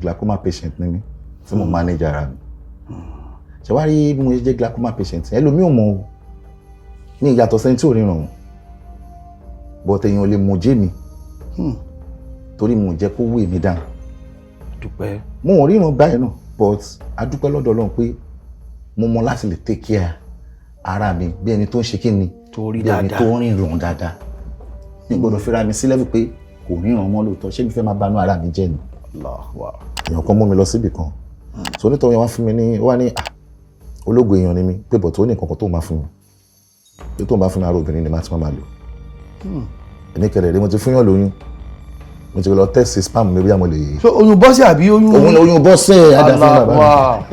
Glaucoma patient ni mí tí mo manage ara mi. Ṣe wá rí bí mo ṣe jẹ́ glaucoma patient, ẹlòmíì ò mọ̀ o, ní ìyàtọ̀ sẹ́ni tí ò ríran o, but èèyàn ò lè mọ̀ jẹ́ mi torí mo jẹ́ kó wé mi down. Dúpẹ́. Mo ò ríran báyìí náà, but a dúpẹ́ lọ́dọ̀ Ọlọ́run pé mo mọ láti lè take care ara mi bí ẹni tó ń ṣe kí ni, tó rí bí ẹni dáadáa. Tó ríran dáadáa. Mi gbọ́dọ̀ fira mi sí level pé kò ríran mọ́ lóòótọ́. Ṣé mi fẹ́ máa banú ara mi jẹ́ ni? Allahu Akbar. Èèyàn kan mú mi lọ síbì kan, so nítorí wọn fún mi ní, wá ní, "Ah, ológo èèyàn ni mí," pé bọ̀ tó ní nǹkan kan tó máa fún mi, pé tó máa fún mi, ara obìnrin ni màá ti máa lò. Èmi kẹrẹ̀ rí, mo ti fún yàn lóyún, mo ti lọ test sperm mi bí mo lè. So oyún bọ́sẹ̀ àbí oyún? Òun oyún bọ́sẹ̀ adá fún bàbá mi. Allah.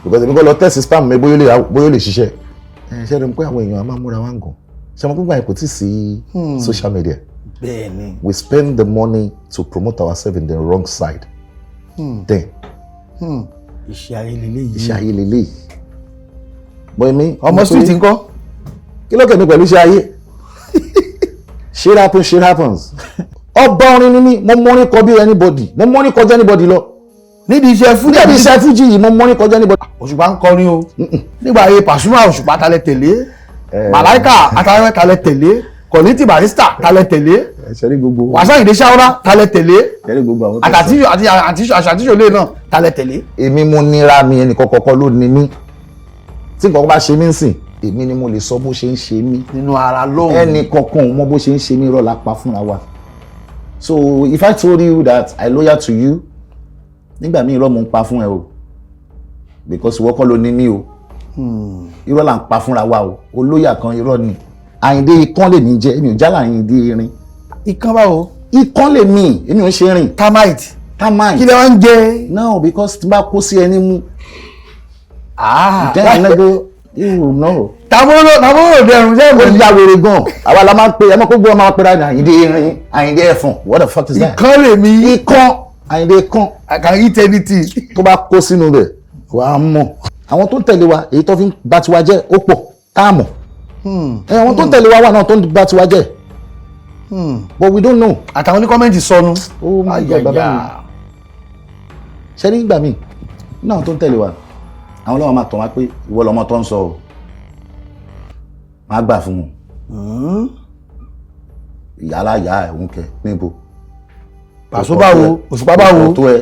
Because èmi kọ́ lọ test sperm mi bóyá ó lè ṣiṣẹ́. Ẹ ṣe é rí pé àwọn èèyàn a máa múra wá ń gàn ṣe mo gbígbà yẹn, kò tí ì sí social media. Bẹ́ẹ̀ ni. We spend the money to promote ourselves in the wrong side then. Iṣẹ́ ayé lélẹ́yìí. Iṣẹ́ ayé lélẹ́yìí bọ́ èmi. Ọmọ street ńkọ́? Kí ló kẹ́ mi pẹ̀lú iṣẹ́ ayé? Shit happens, shit happens. Ọba orin ni mí. Mo mọrin kọ bí anybody, mo mọrin kọjá anybody lọ. Nídìí iṣẹ́ fújì? Nídìí iṣẹ́ fújì yìí, mo mọrin kọjá anybody. Òṣùpá ń kọrin o. Nígbà ayé Pasuma, Òṣùpá talẹ̀ tẹ̀lé, Màláìkà àtàwọn talẹ̀ tẹ̀lé, Kollington, Barrister talẹ̀ tẹ̀lé, Ṣe rí gbogbo Wasiu Ayinde Ṣáwọ́rá talẹ̀ tẹ̀lé, ṣe rí gbogbo àwọn tó sọ. Àti àṣàtìṣòlè náà talẹ̀ tẹ̀lé. Èmi mo nira mi, ẹnì kọ̀ọ̀kan ló ní mí. Tí nǹkan bá ṣe mí ń sìn, èmi ni mo lè sọ bó ṣe ń ṣe mí. Nínú ara lóhùn. Ẹnì kankan ò mọ bó ṣe ń ṣe mí, irọ́ la pa fúnra wa. So if I told you that I loyal to you, nígbà míì irọ́ mo ń pa fún ẹ o, because ìwọ kọ́ ló ní mí o. Irọ́ là ń pa fúnra wa o. Olóyà kan, irọ́ ni. Àyìndé ikán lè ní jẹ́, èmi ò jálà Àyìndé irin. Ikán báwo? Ikán lè mí, èmi ò ń ṣe rìn. Termite. Termite. Kí lẹ wá ń jẹ? No, because tí n bá kó sí ẹni mú, Ah. then I no go, you will know. Tàbóró tàbóró dẹrùn jẹ́ Ó ìwé. ya wèrè gan. Àwa la máa ń pe ẹ mọ́ kó gbọ́ máa pera ní Àyìndé irin, Àyìndé ẹ̀fọ̀n. What the fuck is that? Ikán lèmi. Ikán, Àyìndé ikán. I can eat anything. Tó bá kó sínú rẹ̀, wàá mọ̀. Àwọn tó ń tẹ̀lé wa, èyí tó fi ń bà tiwa jẹ́ ó pọ̀ tá a mọ̀. Ẹ àwọn tó ń tẹ̀lé wa wà náà tó ń bà tiwa jẹ́, but we don't know. Àtàwọn ní comment sọnù. Oh my God, bàbá mi, ṣe ní ìgbà míì náà tó ń tẹ̀lé wa, àwọn ọlọ́wọ́ máa tàn wá pé ìwọ lọmọ tó ń sọ o, máa gbà fún wọn. Ìyálà ìyá ẹ̀ ń kẹ níbo. Pàṣọ báwo? Òṣùpá báwo? Tó ẹ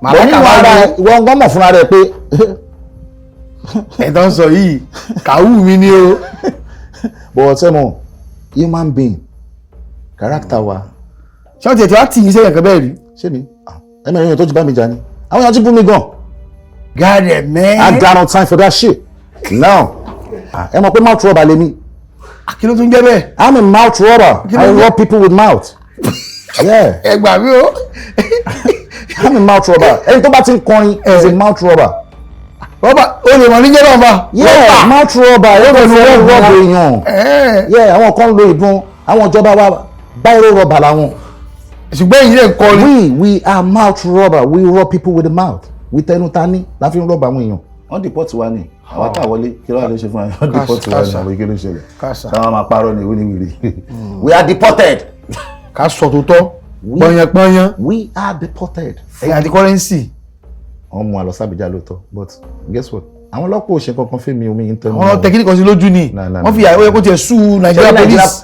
Màláíkà nínú ara báwo? ẹ, ìwọ ń gbọ́mọ̀ fúnra rẹ pé Ẹ̀ tó ń sọ yìí, kàwú mi ni o. But ṣé mo human being character wa. Ṣé wọ́n ti ẹ̀ tí wàá tì yín sẹ́yìn kan bẹ́ẹ̀ rí? Ṣé mi ẹ mẹ́rin èèyàn tó ti bá mi jà ni, àwọn èèyàn ti bú mi gan. God man. I got no time for that shit now. Ẹ mọ̀ pé mouth rubber lèmi. Kí ló tún jẹ́ bẹ́ẹ̀? I'm a mouth rubber. Kí ló I ń jẹ́? Rub people with mouth, yeah. Ẹ gbà mí o. I'm a mouth rubber. Ẹni tó bá ti ń kọrin is a mouth rubber. Rọ́bà o lè mọ̀ níjẹ́ rọ́bà. Yeah, mouth rubber. Ẹ kò fọwọ́ rub èèyàn. Yeah, àwọn kan ń lo ìbọn, àwọn ìjọba wa, biro rubber làwọn. Ṣùgbọ́n èyí lè kọrin. We are mouth rubber. We rub people with the mouth, with ẹnu ta ní la fi ń rub àwọn èèyàn. Wọ́n deport wa ni àwa tá a wọlé, kí ló wà ló ṣe fún wa? Wọ́n deport wa ni àwọn, kí ló ṣẹlẹ̀? Kásá. Káwọn máa parọ́ ní ìwé ní wìrì. We are deported. Ká sọ tó tọ́ pọ́nyánpọ́nyán. We are deported. Ẹ̀yìn àti currency. Wọ́n mú wa lọ sábìjà lóòótọ́, but guess what? Àwọn ọlọ́pàá ò ṣe kankan fún mi, omi ń tẹnu. Àwọn tẹkínì kan sí lójú ni. Na, na, wọ́n fi na. ó yẹ kó tiẹ̀ sú Nigeria Ṣé Nigeria- police.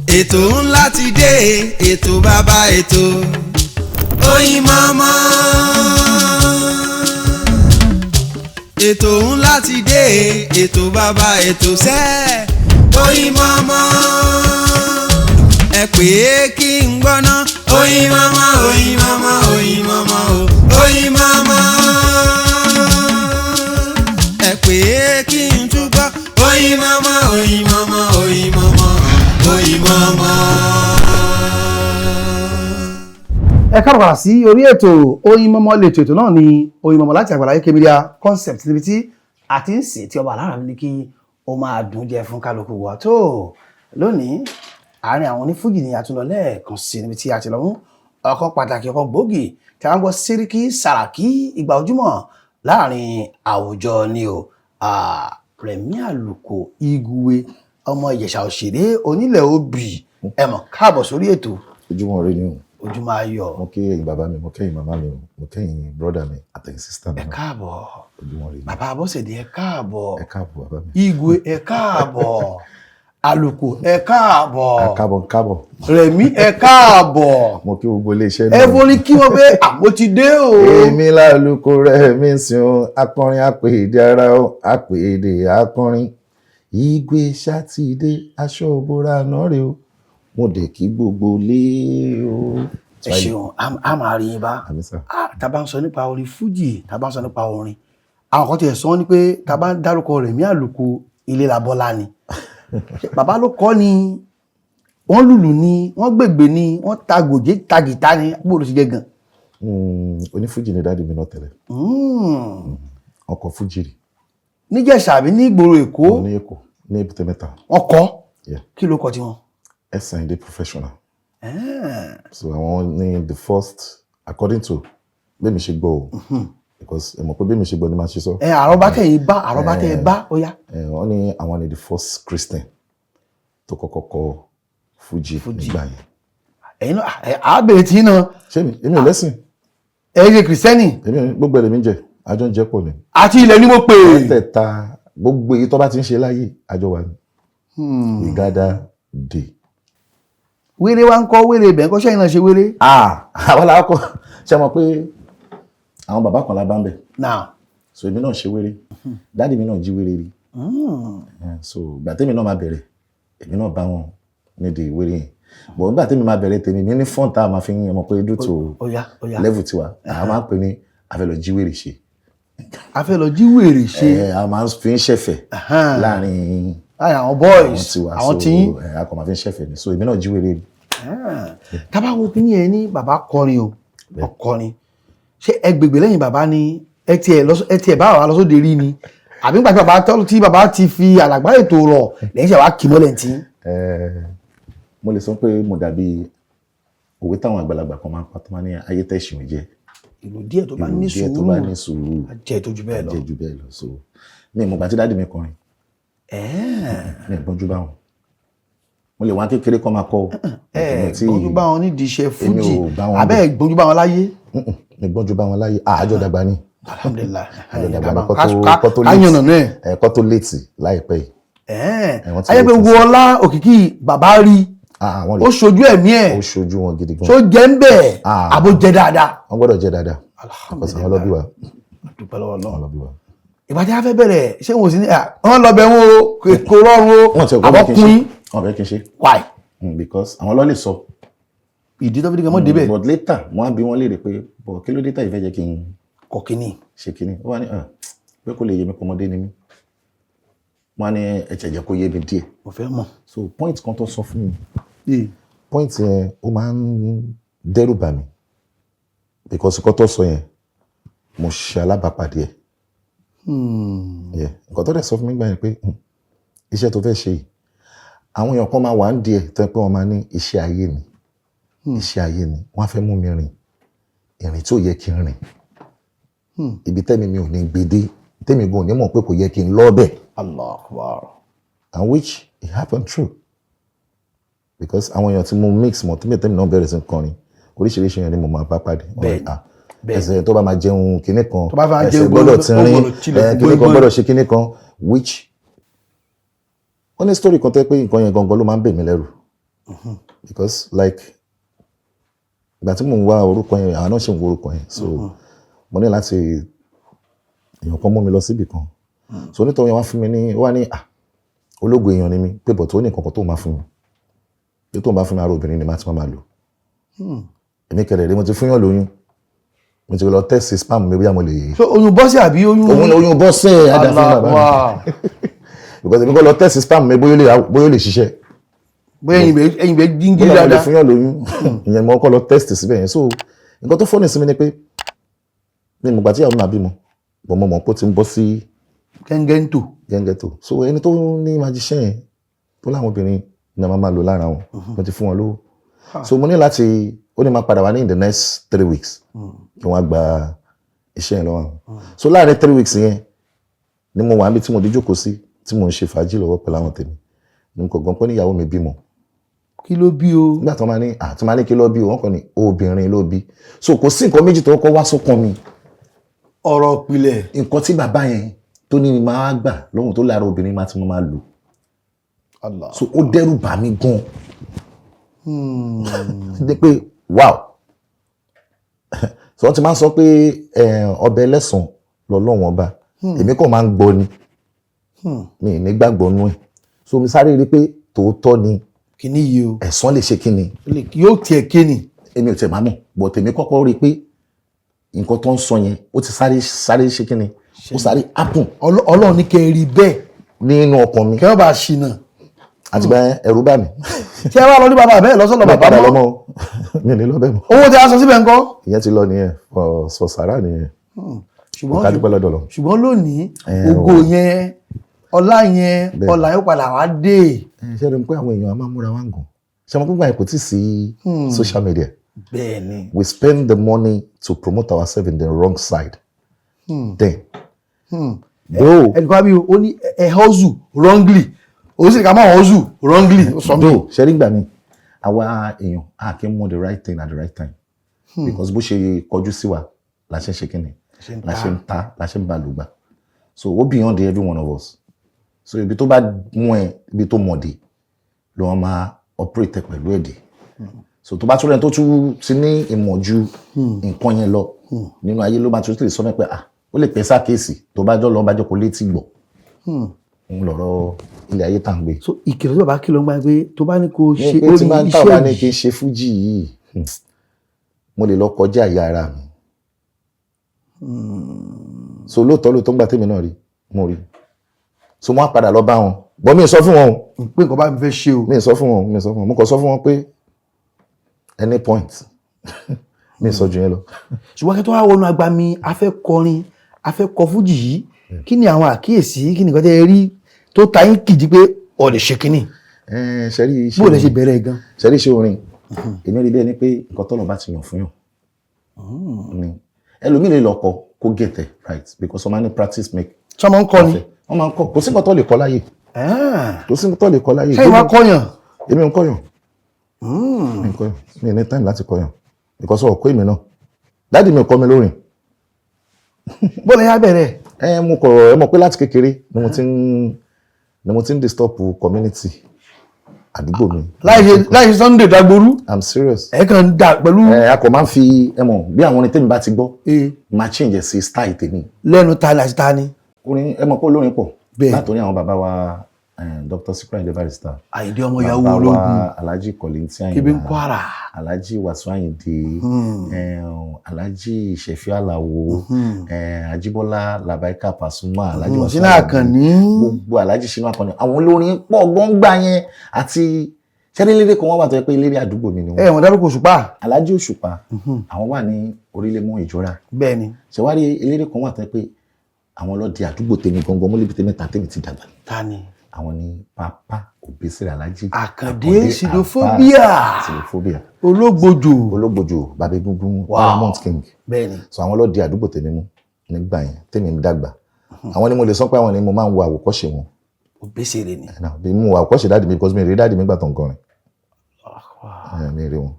Ètò ńlá ti dé, ètò bàbá ètò, Oyinmomo. Ètò ńlá ti dé, ètò bàbá ètò sẹ́, Oyinmomo. Ẹ pè é kí n gbọ́ná. Oyinmomo, Oyinmomo, Oyinmomo o, Oyinmomo. Ẹ pè é kí n túbọ̀. Oyinmomo, Oyinmomo, Oyinmomo, Oyinmomo. Ẹ káàbọ̀ padà sí orí ètò Oyinmomo. Lètò, ètò náà ni Oyinmomo láti Àgbàlá AK Media Concept, níbi tí a ti ń sè tí ọba alára mi ní kí ó máa dùn jẹ fún kálukú wa. Tó lónìí, àárín àwọn onífújì ni a tún lọ lẹ́ẹ̀kan sí, níbi tí a ti lọ mú ọ̀kan pàtàkì, ọ̀kan gbòógì tí a ń gbọ́, Sẹ́ríkì Sàràkí ìgbà ojúmọ́ láàrin àwùjọ ni o. Rẹ̀mí Àlùkò Igwe, ọmọ Ìjẹ̀ṣà òṣèré onílẹ̀ obì, ẹ mọ̀ káàbọ̀ sórí ètò. Ojúmọ́ ire ni o. Ojúmọ́ ayọ̀. Mo kí ẹ̀yin bàbá mi, mo kí ẹ̀yin màmá mi o, mo kí ẹ̀yin brother mi àtẹ̀yin sister mi Ẹ náà. káàbọ̀. Ojúmọ́ ire ni. Bàbá Abọ́sẹ̀dé, ẹ káàbọ̀. Ẹ káàbọ̀, bàbá mi. Igwe, ẹ káàbọ̀. Àlùkò, ẹ káàbọ̀. Káàbọ̀ káàbọ̀. Rẹ̀mí, ẹ káàbọ̀. Mo kí gbogbo iléeṣẹ́ Ẹ forí kí wọ́n pé àmọ́ ti dé o. Èmi lálùkò rẹ̀ mi sìn o, akọrin apèdè ara o, apèdè akọrin. Igwe sátidé, aṣọ òbúra náà rè o. Mo dẹ̀ kí gbogbo lé o. Ẹ ṣeun, a máa rí yín bá. Àmín sà. Ah, tá a bá ń sọ nípa orin fújì, tá a bá ń sọ nípa orin, àwọn kan tiẹ̀ sọ ní pé tá a bá ń dárúkọ Rẹ̀mí Àlùkò, ilé labọ́lá ni. Ṣé bàbá ló kọ́ ni, wọ́n lùlù ni, wọ́n gbègbè ni, wọ́n ta gòjé, ta gìtá ni, bó ló ṣe jẹ́ gan? Onífújì ni daddy mi náà tẹ́lẹ̀. Ọkọ̀ fújì rí. Níjẹ̀ṣà àbí ní ìgboro Èkó? Ní Èkó, ní Èbúté Mẹ́ta. Wọ́n kọ́? Yeah. Kí ló kọ tiwọn? S.I.D Professional. So àwọn ní the first, according to bẹ́ẹ̀ mi ṣe gbọ́ o, because ẹ mọ̀ pé bẹ́ẹ̀ mi ṣe gbọ́ ni màá ṣe sọ. Ẹ àrọ́bá tẹ̀yìn bá, àrọ́bá tẹ̀ bá, ó yá. Ẹ wọ́n ní àwọn ní the first Christian tó kọ́kọ́ kọ fújì nígbà yẹn. Ẹ̀yin náà ẹ̀ á bèrè tí náà. Ṣé mi, èmi ò lẹ́sìn. Ẹ ṣe Kìrìsìtẹ́nì? Èmi ò ní, gbogbo ẹ̀ lèmi ń jẹ, àjọ ń jẹ pọ̀ ni. Àti ilẹ̀ ni mo pè é. Mẹ́tẹ̀ẹ̀ta, gbogbo èyí tó bá ti ń ṣe láyé, àjọ wà ní. We gather day. Wéré wa ń kọ́, wéré ibẹ̀ ń kọ́, sẹ́yìn náà ṣe wéré? Ah, àwọn làwọn kọ ṣe mọ̀ pé àwọn bàbá kan la bá ń bẹ̀. Now. So èmi náà ṣe wéré, daddy mi náà jí wéré rí. So ìgbà tèmi náà máa bẹ̀rẹ̀, èmi náà bá wọn nídìí wéré yẹn, but nígbà tèmi máa bẹ̀rẹ̀ tèmi, mi ní fọ́ọ̀n tá a máa fi ń mọ̀ pé due to Ó yá, ó yá. level tiwa, àwọn máa ń pè ní a fẹ́ lọ jí wéré ṣe. A fẹ́ lọ jí wèrè ṣe. Ẹ a máa ń fi ń ṣẹ̀fẹ̀ láàrin láàrin àwọn àwọn boys tiwa. Àwọn So tí yín. A kò máa fi ń ṣẹ̀fẹ̀ ni, so èmi náà jí wéré rí. Tábà wo kíní ẹ ní bàbá kọrin o, ọkọrin, ṣé ẹ gbègbè lẹ́yìn bàbá ni, ẹ tiẹ̀ lọ, ẹ tiẹ̀ bá bàbá lọ sóde rí ni, àbí nígbà tí bàbá tí bàbá ti fi àlàgbá ètò rọ̀ lẹ́yìn tí bàbá kì í mọ́lẹ̀ tí? Mo lè sọ pé mo dàbí òwe táwọn àgbàlagbà kan máa ń pa tó máa ní ayé tẹ̀sìn ò jẹ́. Ìlú díẹ̀ tó bá ní Ìlú díẹ̀ tó bá sùúrù ní sùúrù á jẹ́ tó ju bẹ́ẹ̀ lọ. Jẹ́ ju bẹ́ẹ̀ lọ. So mi ò mọ̀ gbà tí daddy mi kọrin. Mi ò gbọ́njú bá wọn. Mo lè wá kékeré kọ́ máa kọ́ o. Ẹ Èmi gbọ́njú bá wọn nídìí iṣẹ́ Èmi fújì ò bá wọn àbẹ́ ẹ gbọ́njú bá wọn láyé? Mm-mm, mi gbọ́njú bá wọn láyé. Àjọ dàgbà ni. Alhamdulillahi. Àjọ dàgbà ni kọ́ tó Ká yànnà náà. late, kọ́ tó late láìpẹ́ yìí. Ẹ̀, wọ́n ti Ayé pé late. wo ọlá òkìkí bàbá rí Ah, wọ́n ó rí. ṣojú ẹ̀mí ẹ̀. Ó ṣojú wọn gidi gan. Tó jẹ́ ń bẹ̀ Ah. àbó jẹ́ dáadáa? Wọ́n gbọ́dọ̀ jẹ́ dáadáa because àwọn ló bí wa. Dúpẹ́ lọ́wọ́ Ọlọ́run. Àwọn ló bí wa. Ìgbà tí a fẹ́ bẹ̀rẹ̀, ṣé wọn ò sí ní wọ́n lọ bẹ̀ wọn o, kò rọrùn o? Wọ́n ti ọkọ bẹ́ẹ̀ kí n ṣe. Àbọ̀kùnrin. Wọ́n fẹ́ kí n ṣe. Why? Because àwọn ló lè sọ. Ìdí tó fi dìgbà mọ́ débẹ̀. But later wọ́n á bi wọ́n léèrè pé but kí ló dé tá ìfẹ́ jẹ́ kí n Kọ̀kínní. ṣe kíní. Ó wá ní ah, pé kó lè yé mi pé ọmọdé ni mí. Wọ́n á ní ẹ̀jẹ̀ jẹ́ kó yé mi díẹ̀. Mo fẹ́ mọ̀. So point kan tó sọ fún mi, point yẹn ó máa ń dẹ́rù bà mí because nǹkan tó sọ yẹn, mo ṣe alábàápàdé ẹ̀. Yeah, nǹkan tó dẹ̀ sọ fún mi gbà yẹn pé iṣẹ́ tó fẹ́ ṣe yìí, àwọn èèyàn kan máa wà ń díẹ̀ tó yẹ pé wọ́n máa ní iṣẹ́ ayé ni, iṣẹ́ ayé ni. Wọ́n á fẹ́ mú mi rìn ìrìn tí ò yẹ kí n rìn, ibi tẹ́mi mi ò ní gbé dé, tẹ́mi gan ò ní mọ̀ pé kò yẹ kí n lọ bẹ̀. Allah Akbar. And which it happened true, because àwọn èèyàn tí mo mix mọ̀ tí mi tẹ́mi náà bẹ̀rẹ̀ sí ń kọrin, oríṣiríṣi èèyàn ni mo máa bá pàdé. Wọ́n ní, ah, ẹsẹ̀ tó bá máa jẹun kinní kan, Tó bá fẹ́ máa ẹsẹ̀ jẹun gbọ́dọ̀ ó tínrín, gbọ́dọ̀ tilẹ̀kùn kinní kan gbọ́ngbọ́n. Gbọ́dọ̀ ṣe kinní kan, which wọ́n ní story kan tó yẹ pé nǹkan yẹn gangan ló máa ń bè mí lẹ́rù, because like ìgbà tí mò ń wá orúkọ yẹn, àwọn náà ṣì ń wo orúkọ yẹn, so mo ní láti èèyàn kan mú mi lọ síbì kan. So onítọ̀hún yẹn wá fún mi ní, ó wá ní ah, ológo èèyàn ni mí, pé but ó ní nǹkan kan tó máa fún mi, pé tó ń bá fún mi, ara obìnrin ni màá ti máa lò. Èmi kẹrẹ̀ rí, mo ti fún yàn lóyún, mo ti lọ test sperm mi bóyá mo lè So oyún bọ́sẹ̀ àbí oyún? Òun oyún bọ́sẹ̀ adà fún bàbá mi. Allah. Because èmi kọ́ lọ test sperm mi bóyá ó lè ṣiṣẹ́. Bóyá ẹ̀yin bẹ jíngí Bóyá mo lè dáadáa. fún yàn lóyún. Ìyẹn mo kọ́ lọ test síbẹ̀ yẹn. So nǹkan tó funny sí mi ni pé mi mo gbà tí ìyàwó mi máa bímọ, but mo mọ̀ pé ó ti ń bọ́ sí Gẹ́ngẹ́ ń tò. Gẹ́ngẹ́ tó. So ẹni tó ní magician yẹn tó láwọn obìnrin ní a máa máa lò lára wọn, mo ti fún wọn lówó, so mo ní láti ó ní máa padà wá ní in the next 3 weeks kí wọ́n á gba iṣẹ́ yẹn lọ́wọ́ àwọn. So láàrin 3 weeks yẹn ni mo wà níbi tí mo di jókòó sí, tí mo ń ṣe fàájì lọ́wọ́ pẹ̀lú àwọn tèmi, ni mo kàn gbọ́n pé níyàwó mi bímọ. Kí ló bí o? Nígbà tó máa ní àti máa ní kí ló bí o, wọ́n kàn ní obìnrin ló bí. So kò sí nǹkan méjì tó kọ́ wá sọ́kàn mi. Ọ̀rọ̀ pilẹ̀. Nǹkan tí bàbá yẹn tó ní ni máa gbà lọ́hùn tó lára obìnrin máa ti mo máa lò. Allah. So ó dẹ́rù bà mí gan dé pé wow. So wọ́n ti máa ń sọ pé ọbẹ̀ ẹlẹ́sàn lọ́lọ́wọ́n ọba. Èmi kàn máa ń gbọ́ ni, mi ì ní gbàgbọ́ nú ẹ̀. So mi sáré rí i pé tòótọ́ ni. Kíní yìí o. Ẹ̀san lè ṣe kí ni? Yóò tiẹ̀ kíni. Èmi ò tiẹ̀ máa mọ̀, but èmi kọ́kọ́ rí i pé nǹkan tó ń sọ yẹn, ó ti sáré sáré ṣe kí ni, ó sáré happen. Ọlọ́run ní kẹ́ ẹ rí bẹ́ẹ̀. Nínú ọkàn mi. Kẹ́ ọ bá ṣìnà. Àtìgbà yẹn, ẹ̀rù bà mí. Tí ẹ wá lọ ní bàbá bẹ́ẹ̀ lọ́sọ̀lọ́ Mi bàbá padà mọ́. lọ́mọ o. Mi ò ní lọ bẹ́ẹ̀ mọ́. Owó tí a sọ síbẹ̀ ńkọ́? Ìyẹn ti lọ nìyẹn, for sàrà nìyẹn. Ṣùgbọ́n Ká dúpẹ́ lọ́dọ̀ lọ. Ṣùgbọ́n lónìí, Ẹ, ògo yẹn, ọlá yẹn, Bẹ́ẹ̀. ọlá yóò padà wá dé. Ẹ ṣe rí i pé àwọn èèyàn a máa múra wá ń gùn ṣe àwọn pípa yẹn, kò tí ì sí social media. Bẹ́ẹ̀ ni. We spend the money to promote ourselves in the wrong side then though. Ẹnìkan bí ó ní ẹ hustle wrongly, ó sì ká máa hustle wrongly, ó sọ mí. Though, ṣe rí gbà mí, àwa èèyàn a kì í mọ the right thing at the right time, because bó ṣe kọjú sí wa la ṣe ń ṣe kíni, Ṣe ń la ṣe ń ta, la ṣe ń balùgbà. So ó beyond every one of us. So ibi tó bá mú ẹ, ibi tó mọ̀ dé ló wọn máa operate pẹ̀lú èdè. So tó bá tún rẹ̀ tó tún ti ní ìmọ̀ ju nǹkan yẹn lọ nínú ayé, ló máa tún lè sọ mẹ́ pé ah, ó lè pẹ́ sákèsì tó bá jọ lọ bá jọ kó létí gbọ̀ ń lọ̀rọ̀ ilé ayé tá à ń gbé. So ìkìlọ̀ tí bàbá kìlọ̀ ń gbà pé tó bá ní kó Ní ṣe pé tí máa ń tà bá ní iṣẹ́ kí n ṣe fújì yìí, mo lè lọ kọjá ìyá ara mi. So lóòótọ́ lóòótọ́, ńgbà tèmi náà rí, mo rí. So wọ́n á padà lọ bá wọn bọ́. Mi ì sọ fún wọn o. Pé nǹkan bá mi fẹ́ ṣe o. Mi ì sọ fún wọn, mi ì sọ fún wọn. Mo kàn sọ fún wọn pé any point, mi ì sọ ju yẹn lọ. Ṣùgbọ́n kí tó wá wọnú agbami a fẹ́ kọrin, a fẹ́ kọ fújì yìí, kí ni àwọn àkíyèsí, kí ni nǹkan tẹ́ ẹ rí tó ta yín kìdí pé ọ̀ lè ṣe kínní? Ẹ ṣe rí iṣẹ́ Bó lẹ ṣe bẹ̀rẹ̀ gan? Ṣe rí iṣẹ́ orin, èmi rí bẹ́ẹ̀ ni pé nǹkan tọ́lọ̀ bá ti yàn fún yàn ni. Ẹlòmíì lè lọ kọ kó get it right, because ọmọ ní practice make Ṣé ọmọ ń kọ ni? perfect. Wọ́n máa ń kọ. Kò sí nǹkan tó lè kọ láyè, kò sí nǹkan tó lè kọ láyè. Ṣé ìwà kọyàn? Èmi ń kọyàn, mi ń kọyàn. Mi ní time láti kọyàn because ọkọ èmi náà, daddy mi ò kọ́ mi lórin. Bó lẹ yá bẹ̀rẹ̀? Ẹ mo kọ, ẹ mọ̀ pé láti kékeré ni mo ti ń disturb community àdúgbò mi. Láì ṣe Sunday Dagboru. I'm serious. Ẹ kàn ń dà pẹ̀lú. Ẹ a kò máa ń fi, ẹ mọ̀ bí àwọn orin tèmi bá ti gbọ́, Eh, máa change ẹ̀ sí style tèmi. Lẹ́nu ta ni àti ta ni? Orin, ẹ mọ̀ pé olórin pọ̀. Bẹ́ẹ̀. Látòrí àwọn bàbá wa, Dr. Sikiru Ayinde Barrister, Àyìndé ọmọ ìyàwó bàbá ológun. wa Alhaji Kollington Ayinla, Kébé ń Kwara. Alhaji Wasiu Ayinde, Alhaji Sefiu Alao, Ajibola Labaika Pasuma, Alhaji Wasiu Ṣínà Ayinde, Àkànní. Gbogbo Alhaji Ṣínà Àkànní, àwọn olórin pọ̀ gbọ́ngbà yẹn. Àti ṣẹ́rí eléré kan wọ́n wà tó yẹ pé eléré àdúgbò mi ni wọ́n. Ẹ wọ́n dárúkọ Òṣùpá. Alhaji Òṣùpá, àwọn wà ní orílẹ̀ mọ́ ìjọra. Bẹ́ẹ̀ ni. Ṣẹ̀wárí eléré kan wà tó yẹ pé àwọn ló di àdúgbò tèmi gangan mólébí tèmi ta tèmi ti dàgbà. Ta ni? Àwọn ni Papa Obesere, Alhaji Àkàndé Sidophobia. Sidophobia. Ológbòjò. Ológbòjò, Bàbá Egungun, Paramount King. Bẹ́ẹ̀ ni. So àwọn ló di àdúgbò tèmi mú nígbà yẹn tèmi ń dàgbà. Àwọn ni mo lè sọ pé àwọn ni mo máa ń wo àwòkọ́ṣe wọn. Obesere ni. Now, bí mo wo àwòkọ́ṣe daddy mi, because mi rí daddy mi gbà tó ń kọrin. Mi rí wọn.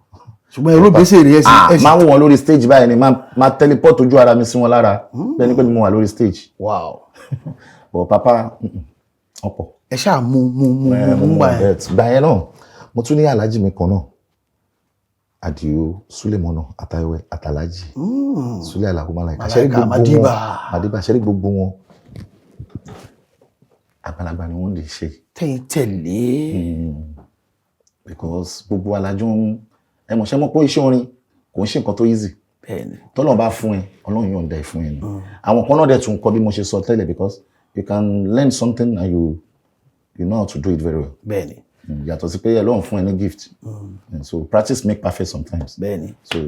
Ṣùgbọ́n èrò Obesere ẹ sì Ah, ẹ sì máa ń wò wọn lórí stage báyìí ni, máa teleport ojú ara mi sí wọn lára bẹ́ẹ̀ ni pé mo wà lórí stage. But papa, ọ̀pọ̀. Ẹ ṣáà mú mú mú mú mú gbà yẹn. Gbà yẹn náà, mo tún ní aláàjì mi kan náà, Àdìo Sulemọnà Àtàwẹ àtàlájì Sule Alao Malaika. Ṣẹ́rí Malaika, gbogbo wọn Madiba. Madiba. Ṣẹ́rí gbogbo wọn, àgbàlagbà ni wọ́n lè ṣe. Tẹ̀yìn tẹ̀lé. Because gbogbo alájọ ń, ẹ mọ̀ ṣe mọ̀ pé iṣẹ́ orin kò ń ṣe nǹkan tó easy. Bẹ́ẹ̀ ni. Tọ́lọ́run bá fún ẹ, Ọlọ́run yọ̀ǹda ẹ fún ẹ ni. Àwọn kan náà dẹ̀ tún kọ́ bí mo ṣe sọ tẹ́lẹ̀, because you can learn something and you know how to do it very well. Bẹ́ẹ̀ ni. Yàtọ̀ sí pé Ọlọ́run fún ẹ ní gift. So practice make perfect sometimes. Bẹ́ẹ̀ ni. So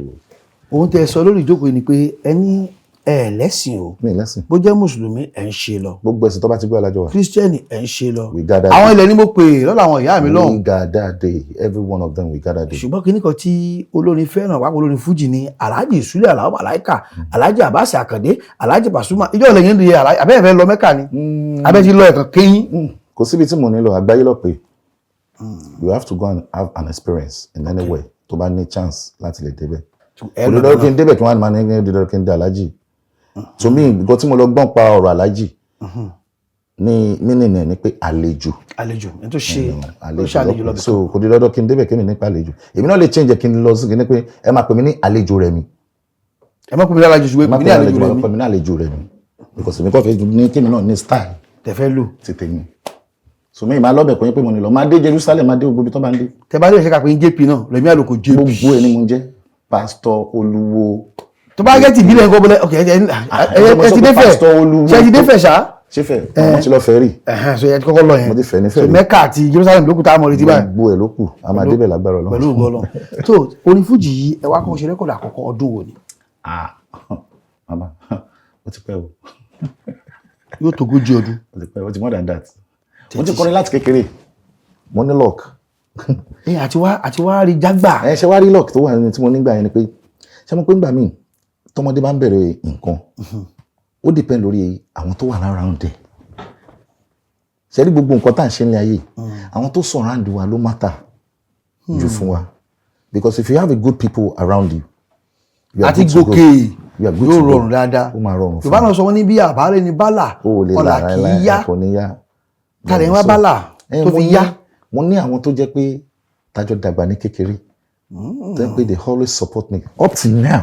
Ohun tẹ́ ẹ sọ lórí ìjókòó yìí ni pé ẹ ní ẹ lẹ́sìn o. Mi lẹ́sìn. Bó jẹ́ mùsùlùmí, ẹ̀ ń ṣe lọ. Gbogbo ẹ̀sìn tó bá ti gbé alájọ wa. Kírísítẹ́nì, ẹ̀ ń ṣe lọ. We gather. Àwọn ilẹ̀ ni mo pè lọ́dọ̀ àwọn ìyá mi lọ́hùn. We gather day, every one of them, we gather day. Ṣùgbọ́n kinní kan tí olórin fẹ́ràn wá, olórin fújì ni Alhaji Sule Alao Malaika, Alhaji Abbas Akande, Alhaji Pasuma. Ìjọ lẹ́yìn ní abẹ́ ẹ̀fẹ́ lọ Mẹ́kà ni abẹ́ ti lọ ẹ̀kan kéyìn. Kò síbi tí mo ní lọ, àgbáyé lọ pé. You have to go and have an experience in any way tó bá ní chance láti lè débẹ̀. Ẹ Kò lọ dídọ́ kí n débẹ̀ kí wọ́n á máa ní dídọ́ kí n dé alájì. To me, nǹkan tí mo lọ gbọ́n pa ọ̀rọ̀ alájì ní meaning ẹ̀ ni pé àlejò. Àlejò, ẹni tó ṣe tó Àlejò ṣe àlejò lọ́pọ̀. lọ́bì. So kò dídọ́ kí n débẹ̀ kí mi nípa àlejò. Èmi náà lè change ẹ̀ kí n lọ sí kí ni pé ẹ máa pè mí ní àlejò rẹ̀ mi. Ẹ má pè mí lálejò, ṣùgbọ́n Ẹ má pè mí ní àlejò rẹ̀ mi. Pè mí ní àlejò rẹ̀ mi because èmi kò fẹ́ ní kí mi náà ní style Tẹ fẹ́ lò. ti tèmi. So mi máa lọ́bẹ̀ kọ́ yín pé mo ní lọ máa dé Jerusalem, máa dé gbogbo ibi tó bá ń dé. Tẹ bá lè ṣe ká pé JP náà, Rẹ̀mí Àlùkò JP. Gbogbo ẹ̀ ni mo ń jẹ́, Pásítọ̀ Olúwo. Tó bá gẹ́ ti ìbílẹ̀ nǹkan bọ́lẹ̀, ok, ẹ ti dé fẹ̀. Pásítọ̀ Olúwo. Ṣé ẹ ti dé fẹ̀ ṣá? Ṣé fẹ́ mo ti lọ fẹ́ rí. Ẹ̀hẹ́n, so ẹ ti kọ́kọ́ lọ yẹn. Mo ti fẹ́ ní So fẹ́ rí. Mecca àti Jerusalem ló kù tá a mọ̀ létí báyìí. Gbogbo ẹ̀ ló kù, a máa débẹ̀ lágbára Ọlọ́run. Pẹ̀lú ògo Ọlọ́run. Tó orin fújì yìí, ẹ wá kọ́ ṣe record àkọ́kọ́, ọdún wo ni? Ah, mama, ó ti pẹ́ o. Yóò tó 40 ọdún. Ó ti pẹ́, ó ti more than that. Mo ti kọrin láti kékeré, mo ní luck. Ẹ àti wá rí jágbà. Ẹ ṣe wá rí luck tó wà nínú tí mo nígbà yẹn ni pé, ṣé mo pé ńgbà míì tọmọdé bá ń bẹ̀rẹ̀ nǹkan, ó depend lórí àwọn tó wà around ẹ̀. Ṣe rí gbogbo nǹkan tá à ń ṣe ní ayé, àwọn tó surround wa ló matter jù fún wa, because if you have a good people around you, you are Àti good to go. gòkè You are good yóò to go. rọrùn dáadáa. Ó máa rọrùn fún. Yorùbá náà sọ wọ́n ní bí àbárẹ̀ ni bálà, O ò lè ọ̀là là kì í láéláé, yá. kò ní yá. Tàlẹ̀ ń wá So, bálà tó mo fi ní- yá. Mo ní àwọn tó jẹ́ pé tájọ dàgbà ní kékeré, tó jẹ́ pé they always support me up till now.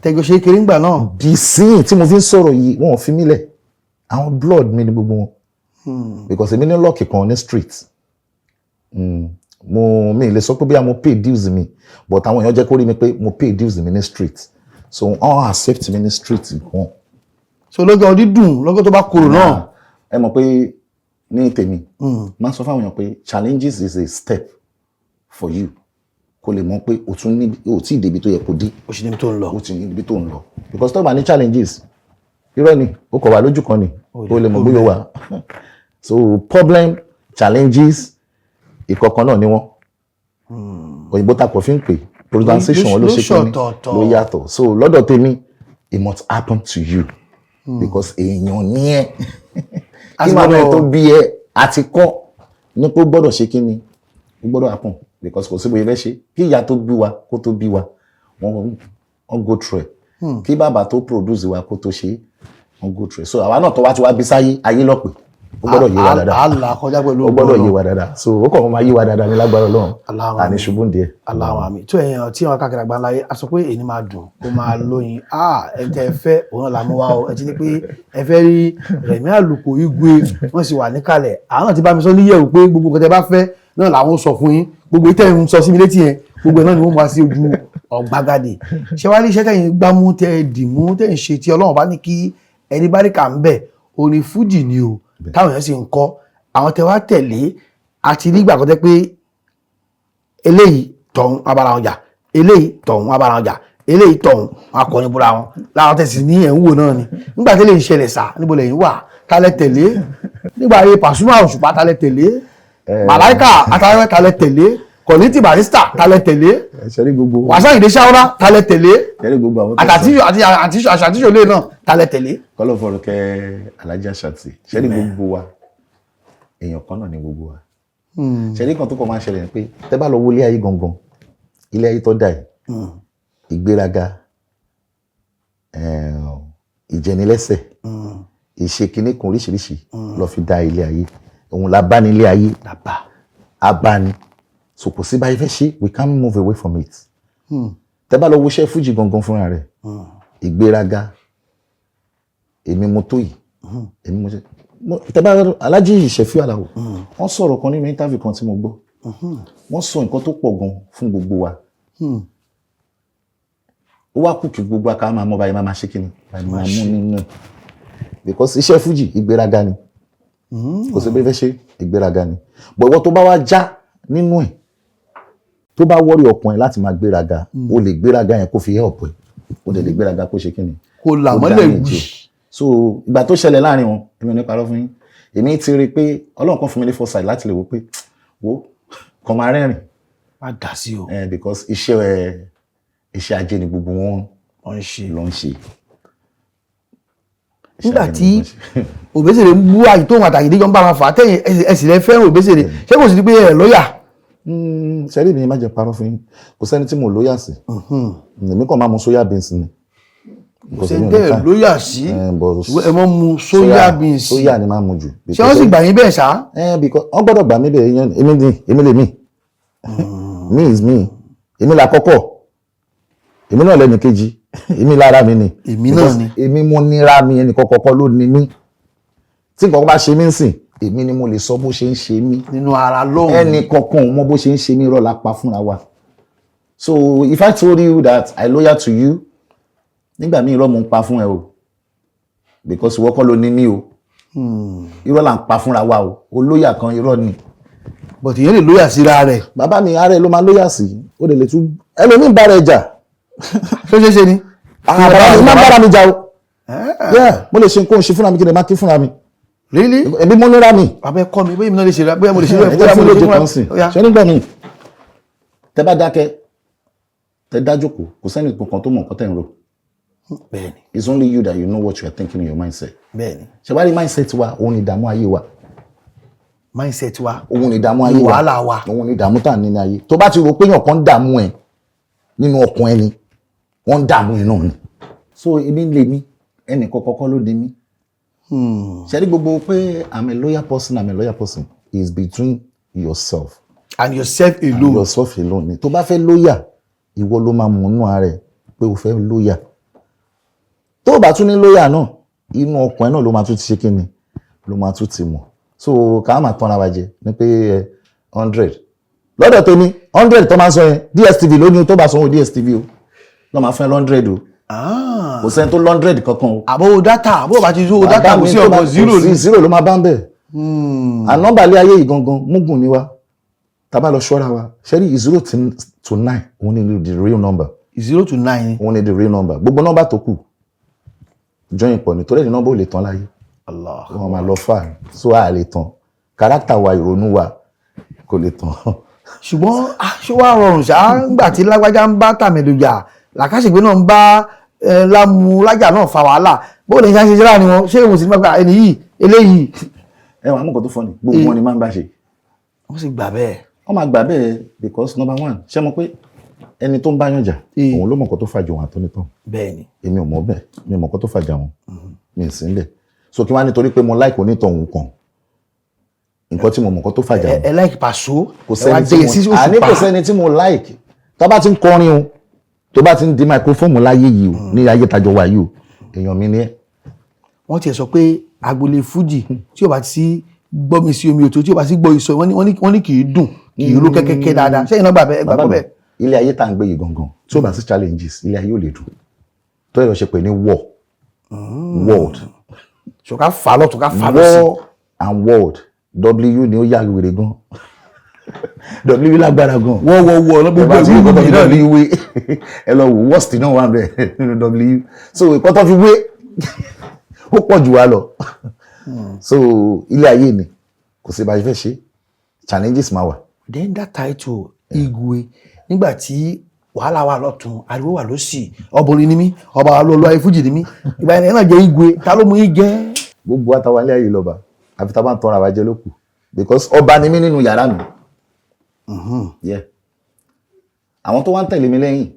Tẹ̀gbẹ́ ṣe kéré ńgbà náà. Di sin tí mo fi ń sọ̀rọ̀ yìí, wọn ò fi mí lẹ̀. Àwọn blood mi ni gbogbo wọn, because èmi ní luck kan ní street. Mo mi lè sọ pé bóyá mo pay dues mi, but àwọn èèyàn jẹ́ kó rí mi pé mo pay dues mi ní street, so wọ́n accept mi ní street gan. So lọ́jọ́ dídùn, lọ́jọ́ tó bá korò náà. Ẹ mọ̀ pé ní tèmi, máa sọ fáwọn èèyàn pé challenges is a step for you kó lè mọ̀ pé o tún ní o tí ì débi tó yẹ kó dé. Ó sì níbi tó ń lọ. O ti níbi tó ń lọ, because tó bá ní challenges, irọ́ ni, ó kọ̀ wá lójú kan ni, o lè mọ̀ bóyá o wà. So problem, challenges, ìkọ̀kan náà ni wọ́n. Òyìnbó takọ̀ fi ń pè pronunciation wọn ló ṣe kí ni ṣọ̀tọ̀ọ̀tọ̀. ló yàtọ̀. So lọ́dọ̀ tèmi, it must happen to you because èèyàn ní ẹ A kí sì màmá ẹ gbọ́dọ̀- tó bí ẹ àti kọ́ ní pé ó gbọ́dọ̀ ṣe kí ni, ó gbọ́dọ̀ happen, because kò sí bóyá fẹ́ ṣe kí ìyá tó bí wa kó tó bí wa, wọ́n go through ẹ̀, kí bàbá tó produce wa kó tó ṣe, wọ́n go through ẹ̀. So àwa náà tó wá ti wá bí sáyé ayé lọ́pẹ́, ó gbọ́dọ̀ yé wa dáadáa. Á là kọjá pẹ̀lú Ó gbọ́dọ̀ ògo yé wa dáadáa. So ó kàn wọ́n máa yé wa dáadáa ní lágbára Ọlọ́run. Allahu Àní ṣubú díẹ̀. Allahu àmín. Tó ẹ̀yàn tí wọn káàkiri àgbáńlá yé, a sọ pé èyí máa dùn, ó máa lóyin. Ah, ẹ tẹ́ ẹ fẹ́ òun náà la mú wá o. Ẹ ti ní pé ẹ fẹ́ rí Rẹ̀mí Àlùkò Igwe, wọ́n sì wà níkàlẹ̀. Àwọn náà ti bá mi sọ níyẹ̀wò pé gbogbo nǹkan tẹ́ bá fẹ́ náà làwọn sọ fún yín. Gbogbo ìtẹ́ ń sọ sí mi létí yẹn, gbogbo ẹ̀ náà ni wọ́n mú wá sí ojú ọ̀gbagadè. Ṣé wàá rí iṣẹ́ tẹ̀yìn gbámú, tẹ́ dìmú, tẹ́ ń ṣe, tí Ọlọ́run bá ní kí ẹni bá rí kà ń bẹ̀, orin fújì ni o, táwọn èèyàn sì ń kọ́ àwọn tẹ́ wá tẹ̀lé àti nígbà kan tẹ́ pé eléyìí tọ̀hún abara wọn jà, eléyìí tọ̀hún abara wọn jà, eléyìí tọ̀hún wọn akọni búra wọn láwọn tẹ̀sí ní ẹ̀ ń wò náà ni. Nígbà tí lè ń ṣẹlẹ̀ sà, níbo lẹ́yìn wà, tálẹ̀ tẹ̀lé nígbà ayé Pasuma, Òṣùpá, tálẹ̀ tẹ̀lé Màláìkà àtàwọn, tálẹ̀ tẹ̀lé Kọ̀lítì Barrister, tálẹ̀ tẹ̀lé Ṣe rí gbogbo Wàsíù Àyìndé Ṣáúrà, tálẹ̀ tẹ̀lé ṣe rí gbogbo àwọn tó àtàtí àti àṣàtìṣòlè náà, tálẹ̀ tẹ̀lé. Kọ́lọ̀ fọ̀rọ̀ kẹ́ Alhaji Àṣàtì. Ṣe rí gbogbo wa, èèyàn kan náà ni gbogbo wa. Ṣe rí kan tó kọ́ máa ń ṣẹlẹ̀ ni pé tẹ́ bá lọ wo ilé ayé gangan, ilé ayé tó dà yìí, ìgbéraga, ìjẹnilẹ́sẹ̀, ìṣe kinní kan oríṣiríṣi lọ fi dá ilé ayé. Òun la bá ní ilé ayé. Dàbà. Abáni. So kò sí báyìí fẹ́ ṣe, we can't move away from it. Tẹ́ bá lọ wo iṣẹ́ fújì gangan fúnra rẹ̀, ìgbéraga, èmi mo tó yìí, èmi mo ṣe. Tẹ́ bá Alhaji Ṣẹ̀fíù Àlàó, wọ́n sọ̀rọ̀ kan nínú interview kan tí mo gbọ́, wọ́n sọ nǹkan tó pọ̀ gan fún gbogbo wa. Ó wá kù kí gbogbo wa ká máa mọ báyìí, máa máa ṣe kíni báyìí, máa mú nínú ẹ̀, because iṣẹ́ fújì, ìgbéraga ni. Kò sí bí fẹ́ ṣe, ìgbéraga ni. But ìwọ tó bá wá já nínú ẹ̀, tó bá wọ́rí ọkàn ẹ̀ láti máa gbéraga, o lè gbéraga yẹn kó fi help ẹ̀, o dẹ̀ lè gbéraga kó ṣe kíni, Kó là kó mọ́lẹ̀ damage wì. ẹ̀. So ìgbà tó ṣẹlẹ̀ láàrin wọn, èmi ò ní parọ́ fún yín, èmi ti rí i pé Ọlọ́run kan fún mi ní foresight láti lè wò pé wo kàn máa rẹ́rìn. Má dà sí o. Because iṣẹ́ iṣẹ́ ajé ni gbogbo wọn Wọ́n ń ṣe. ló ń ṣe. Iṣẹ́ Nígbà ajé ni tí gbogbo wọn ń ṣe. Òbésèré ń bú àyè tóun àtàyèdè jọ ń bá wọn fà á, tẹ̀yìn ẹ̀sìn rẹ fẹ́ràn Òbésèré, ṣé kò sí pé ẹ̀ lọ́ọ̀yà? Ṣẹ́rí mi, má jẹ́ parọ́ fún yín, kò sẹ́ni tí mo loyal sí. Èmi kàn máa mu soya beans ni. Kò sẹ́ni tẹ́ ẹ̀ loyal sí. But ẹ mọ́ mu soya beans. Soya ni máa mu jù. Ṣé wọ́n sì gbà yín bẹ́ẹ̀ ṣá? Because wọ́n gbọ́dọ̀ gbà mí bẹ́ẹ̀ yẹn. Èmi ni, èmi lè mí, me is me. Èmi là kọ́kọ́, èmi náà lẹ́nu kejì, èmi lára mi ni. Èmi náà Because ni. Èmi mo nira mi, ẹnì kọ́kọ́ ló ní mí. Tí nǹkan bá ṣe mí ń sìn, èmi ni mo lè sọ bó ṣe ń ṣe mí. Nínú ara lóhùn. Ẹnì kankan ò mọ bó ṣe ń ṣe mí, irọ́ la pa fúnra wa. So if I told you that I loyal to you, nígbà míì irọ́ mo ń pa fún ẹ o, because ìwọ kọ́ ló ní mí o. Irọ́ là ń pa fúnra wa o. Olóyà kan, irọ́ ni. But ìyẹn lè loyal síra rẹ̀. Bàbá mi, ara ẹ ló máa loyal sí. Ó lè lè tún ẹlòmíì bára ẹ jà. Ṣé ṣe ṣe ni? Ah, bàbá mi, máa ń bára mi jà o. Yeah, mo lè ṣe nǹkan ṣe fúnra mi, kí n lè má kí fúnra mi. Really? Ẹbí mo nira mi. Bàbá, ẹ kọ́ mi bóyá èmi náà lè ṣe, bóyá mo lè ṣe. Ẹ jẹ́ fún lóde kan sìn. Ó yá. Ṣé nígbà míì tẹ bá dákẹ́, tẹ dá jókòó, kò sẹ́ni kankan tó mọ̀ nǹkan tẹ̀ ń rò. It's only you that you know what you are thinking in your mindset. Ṣe wá rí mindset wa, òun ni ìdààmú ayé wa. Mindset wa. Òun ni ìdààmú ayé wa. Wàhálà wa. Òun ni ìdààmú tá à ń ní ní ayé. Tó bá ti rò pé èèyàn kan ń dààmú ẹ nínú ọkàn ẹni, wọ́n ń dààmú ẹ náà ni. So èmi lè mí, ẹnì kọ́kọ́ ló ní mí. Ṣe rí gbogbo pé I'm a loyal person, I'm a loyal person is between yourself and yourself and alone. Yourself alone ni. Tó bá fẹ́ loyal, ìwọ ló máa mú inú ara ẹ pé o fẹ́ loyal. Tó o bá tún ní loyal náà, inú ọkàn ẹ náà ló máa tún ti ṣe kíni, ló máa tún ti mọ̀. So ká má tanra wa jẹ ní pé 100 lọ́dọ̀ tèmi, 100 tó máa ń sọ yẹn, DSTV ló ní o. Tó bá sanwó DSTV o, lọ́ máa fún ẹ 100 o. Kò sẹ́ni tó 100 kankan o. Àbówó data, àbówó bá ti sówó data, Bàbá kò mi sí tó ọkọ̀ zero kò sí ni. Zero ló máa bá ń bẹ̀. Ànọ́mbà ilé ayé yìí gangan múgùn ni wa. Tá bá lọ ṣọ́ra wa, ṣẹ́rí 0 to 9, òun ni the real number. 0 to 9. Òun ni the real number. Gbogbo nọ́mbà tó kù join pọ̀ nítorí ẹni nọ́mbà ò lè tán láyé. Allah. Wọ́n máa lọ fà, so a lè tán. Kárátà wa, ìrònú wa kò lè tán. Ṣùgbọ́n ah, ṣé wàá rọrùn ṣá ńgbà tí lágbájá ń bá tàmẹ̀dò jà, làkàṣègbè náà ń bá lámú lájà náà fa wàhálà, bó lè ṣe ṣe láàrin wọn? Ṣé ìwòsàn nípa ẹni yìí eléyìí? Ẹ wà, amúkọ̀ tó fọ́ ni gbogbo wọn ni máa ń bá ṣe. Wọ́n sì gbà bẹ́ẹ̀. Wọ́n máa gbà bẹ́ẹ̀ because number one, ṣé mo pé ẹni tó ń bá yàn jà, òun ló mọ̀ nǹkan tó fàjà òun àtọ́nítàn. Bẹ́ẹ̀ ni. Èmi ò mọ̀ bẹ́ẹ̀, mi ò mọ̀ nǹkan tó fàjà wọn, mi ì sí níbẹ̀. So kí wọ́n á nítorí pé mo like onítọ̀ òun kan, nǹkan tí mo mọ̀ nǹkan tó fàjà wọn. Ẹ like Paso. Kò ẹ wá sẹ́ni tí dé sí mo àní, Òṣùpá. kò sẹ́ni tí mo like. Tó bá ti ń kọrin o, tó bá ti ń di microphone láyé yìí o, ní ayé tajọ wà yìí o, èèyàn mi ni ẹ́. Wọ́n tiẹ̀ sọ pé agboolé fújì, tí o bá ti sí gbọ́ mi sí omi òtó, tí o bá ti gbọ́ ìsọ, wọ́n ní kì í dùn, kì í ró kẹ́kẹ́kẹ́ dáadáa. Ṣé iná gbà bẹ́ẹ̀? Bàbá Gbàgbọ́ mi, bẹ́ẹ̀. Ilé ayé tá à ń gbé yìí gangan, tí ó bá sí challenges, ilé ayé ò lè dùn. Tó yẹ ṣe pé ní war, world. Ṣùkà fà lọ́tún, ká fà lọ́sì. War and world, W ni ó yá wèrè gan, W lágbára gan. Wọ́ wọ́ wọ́ lọ Ẹ gbogbo bá ti rí ìwé kọ́tọ́ yìí náà fi ni. W wé, ẹ lọ wò, worst náà wà bẹ́ẹ̀ nínú W. So ìkọ́tọ́ fi wé, ó pọ̀ jù wá lọ. So ilé ayé ni, kò sí bá a ṣe fẹ́ ṣe, challenges máa wà. Then that title Igwe, nígbà tí wàhálà wà lọ́tún, ariwo wà lọ́sì, ọbọrin ni mí, ọba olú ayé fújì ni mí, ìgbà yẹn náà jẹ́ Igwe, ta ló mú yín jẹ́? Gbogbo àtàwọn ilé ayé lọ́ba, àfi tá a bá ń tọrọ àwàjẹ ló kù, because ọba ni mí nínú yàrá mi. Yeah. Àwọn tó wá ń tẹ̀lé mi lẹ́yìn,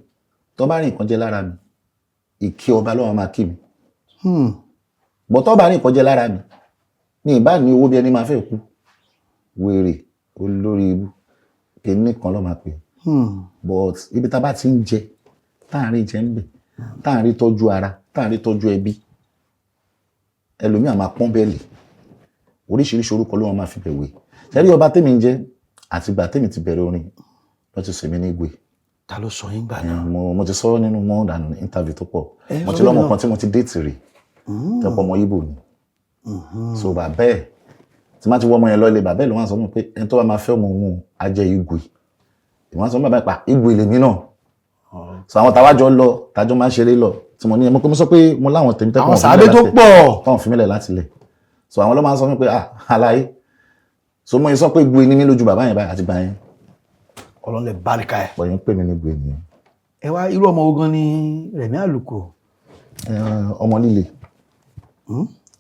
tó bá rí nǹkan jẹ lára mi, ìkí ọba lọ́wọ́ máa kí mi bọ́. Tó bá rí nǹkan jẹ lára mi ní ìbá ní owó bí ẹni máa fẹ́ kú, wèrè, olórí ibú kìíní kan ló máa pè. But ibi tá a bá ti ń jẹ, tá à ń rí jẹ ń bẹ̀, tá à ń rí tọ́jú ara, tá à ń rí tọ́jú ẹbí, ẹlòmíà máa pọ́n bẹ́ẹ̀lì, oríṣiríṣi orúkọ ló wọn máa fi bẹ̀ wé. Ṣẹ́rí ọba tèmi ń jẹ́, àtìgbà tèmi ti bẹ̀rẹ̀ orin ló ti sọ èmi ní Igwe. Ta ló sọ yín gbà náà? Mo ti sọ nínú more than interview tó pọ̀. Ẹ Mo sọ ti bẹ́ẹ̀ lọ́mọ náà. kan tí mo ti date rí, tẹ́pọ̀ ọmọ Ìgbò ni. So bàbá ẹ̀, tí má ti wọ́ ọmọ yẹn lọ́lé, bàbá ẹ̀ ló wá sọ fún mi pé ẹni tó bá máa fẹ́ ọmọ òun á jẹ́ Igwe. Ìwọ́n sọ fún bàbá ẹ̀ pa Igwe lèmi náà. So àwọn tàwa jọ lọ, tàjọ máa ń ṣeré lọ, tí mo ní ẹ mo sọ pé mo láwọn tèmi tẹ́pọ̀ Àwọn sàábé tó pọ̀. Táwọn fi mílẹ̀ láti lẹ̀. So àwọn ló máa ń sọ fún mi pé, ah, aláyé. So mo yẹ sọ pé Igwe ni mí lójú bàbá yẹn báyìí, àti gbà yẹn. Ọlọ́run lè báríkà ẹ̀. Pọ̀ yẹn ń pè mí ní Igwe nìyẹn. Ẹ wá, irú ọmọ wo gan ni Rẹ̀mí Àlùkò? Ọmọ líle,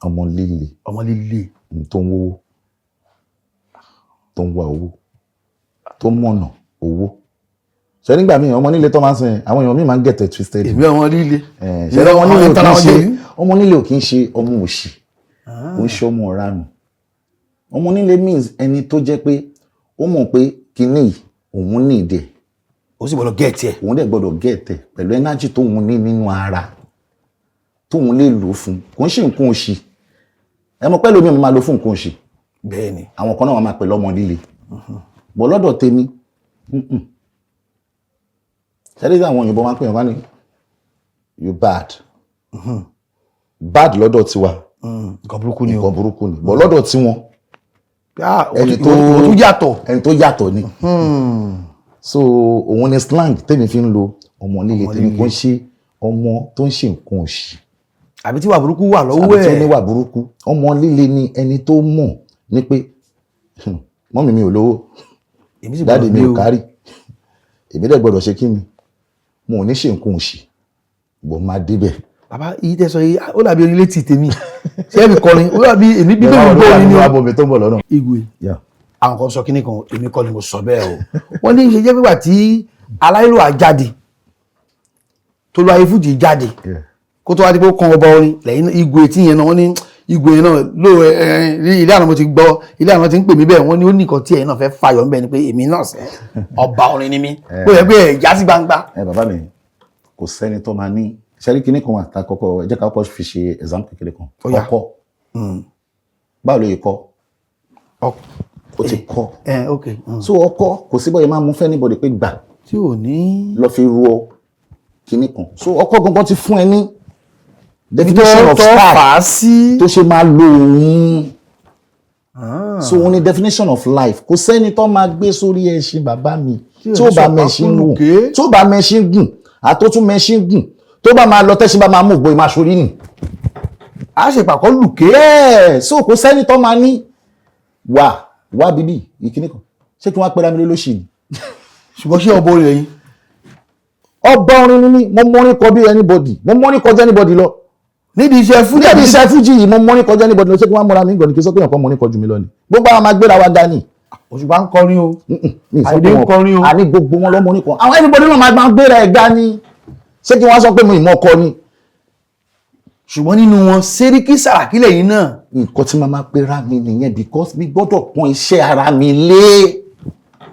ọmọ líle. Ọmọ líle. Tó ń wówó, tó ń wá owó. Tó mọ̀nà owó ṣe nígbà míì, ọmọ nílé tó máa ń sìn, àwọn èèyàn míì máa ń get it twisted. Èmi ọmọ líle. Ṣe ọmọ nílé ò kì í ṣe Àwọn ọmọ nílé ò kì í ṣe ọmọ òṣì, kò ń ṣe ọmọ ọ̀ranù. Ọmọ nílé means ẹni tó jẹ́ pé ó mọ̀ pé kinní yìí, òun ní ìdẹ̀. Ó sì gbọ́dọ̀ get ẹ̀. Òun dẹ̀ gbọ́dọ̀ get ẹ̀ pẹ̀lú energy tóun ní nínú ara tóun lè lò fún. Kò ń ṣe nǹkan òṣì. Ẹ mọ̀ pẹ́ lómi máa lò fún nǹkan òṣì. Bẹ́ẹ̀ ni. Àwọn kan náà wọ́n máa pè lọ́mọ líle bọ̀ lọ́dọ̀ tèmi. Ṣẹ́rí àwọn òyìnbó máa ń pè wọ́n ní "you bad bad" lọ́dọ̀ tiwa. Nǹkan burúkú ni o. Nǹkan burúkú ni, bọ̀ lọ́dọ̀ tiwọn, ẹni tó ìwọ tó yàtọ̀. Ẹni tó yàtọ̀ ni. So òun ni slang tèmi fi ń lo ọmọ líle. Tèmi kò ń ṣe ọmọ tó ń ṣe nǹkan òṣì àbí tí wà burúkú wà lọ́wọ́ àbí tí ó ẹ̀. níwà burúkú. Ọmọ líle ni ẹni tó mọ̀ ní pé mummy mi ò lówó, èmi sì daddy gbọ́dọ̀ mi ní ò o. Kárì èmi dẹ̀ gbọ́dọ̀ ṣe kí ni, mo ò ní ṣe nǹkan òṣì bọ̀ máa débẹ̀. Bàbá yìí tẹ sọ yìí, ó dàbí orin létí tèmi. Ṣé ẹ̀mí kọrin? Ó dàbí èmi bí bẹ́ẹ̀ mi gbọ́ orin ni o. Abọ́ mi tó ń bọ̀ lọ́nà. Igwe, Yeah. àwọn kan sọ kínní kan, èmi kọ́ ni mo sọ bẹ́ẹ̀ o. Wọ́n ní ṣe jẹ́ pípa tí aláìlúwà jáde, tó lọ ayé fújì jáde, kó tó wá di pé ó kan ọba orin lẹ́yìn Igwe tí yẹn náà. Wọ́n ní Igwe yẹn náà ló ẹ ẹ ní ilé àná mo ti gbọ́, ilé àná ti ń pè mí bẹ́ẹ̀. Wọ́n ní ó ní nǹkan tí ẹ̀yin náà fẹ́ fàyọ̀ ńbẹ ni pé èmi náà sẹ́ ọba orin ni mí, ó yẹ pé ẹ̀ já sí gbangba. Ẹ bàbá mi, kò sẹ́ni tó máa ní ṣẹ́rí kinní kan àtà kọ́kọ́. Ẹ jẹ́ ká kọ́kọ́ fi ṣe example kékeré kan. Ó yá. Ọkọ́, báwo ló yẹ kọ́? Ó ti kọ́. Ẹ ok. So ọkọ́, kò sí bóyá máa mú fẹ́ anybody pé gbà, tí ò ní lọ fi ru ọ kinní kan. So ọkọ́ gangan ti fún ẹ ní definition of tó style fà á sí. tó ṣe máa lo òun. So òun ni definition of life. Kò sẹ́ni tó máa gbé sórí ẹṣin, bàbá mi, tí ò tí ní ó bá sọ̀pá mẹṣin gùn, kúlùké. tí ó bá mẹṣin gùn, àtótún mẹṣin gùn, tó bá máa lọ, tẹ́ṣin bá máa mú ògbó, ìmáṣorí nì. A ṣe pàkọ́ lùké. Yeah, so kò sẹ́ni tó máa ní wà wá bíbí ìkíní kan. Ṣé kí wọ́n á pẹ́ra mi lólóṣì ni? Ṣùgbọ́n ṣé ọba orin lẹ́yìn? Ọba orin ni mí. Mo mọ́rin kọ bí anybody, mo mọ́rin kọjá anybody lọ. Nídìí iṣẹ́ fújì? Níbi iṣẹ́ fújì yìí, mo mọ́rin kọjá anybody lọ. Ṣé kí wọ́n á múra mi gbọ̀n ní kí n sọ pé nǹkan mọ́rin kọjú mi lọ ni? Gbogbo àwọn máa gbéra wa ga ni. Òṣùpá ń kọrin o. Mi sọ Àyìndé pé ń wọn kọrin o. Àní gbogbo wọn lọ́mọ oníkan. Àwọn anybody náà máa gbéra ẹ̀ ga ni. Ṣé kí wọ́n sọ pé mo ìmọ̀ ọkọ ni? Ṣùgbọ́n nínú wọn, Sẹ́ríkì Sàràkí lẹ́yìn náà. Nǹkan tí màá máa pera mi nìyẹn, because mi gbọ́dọ̀ pọ́n iṣẹ́ ara mi lé.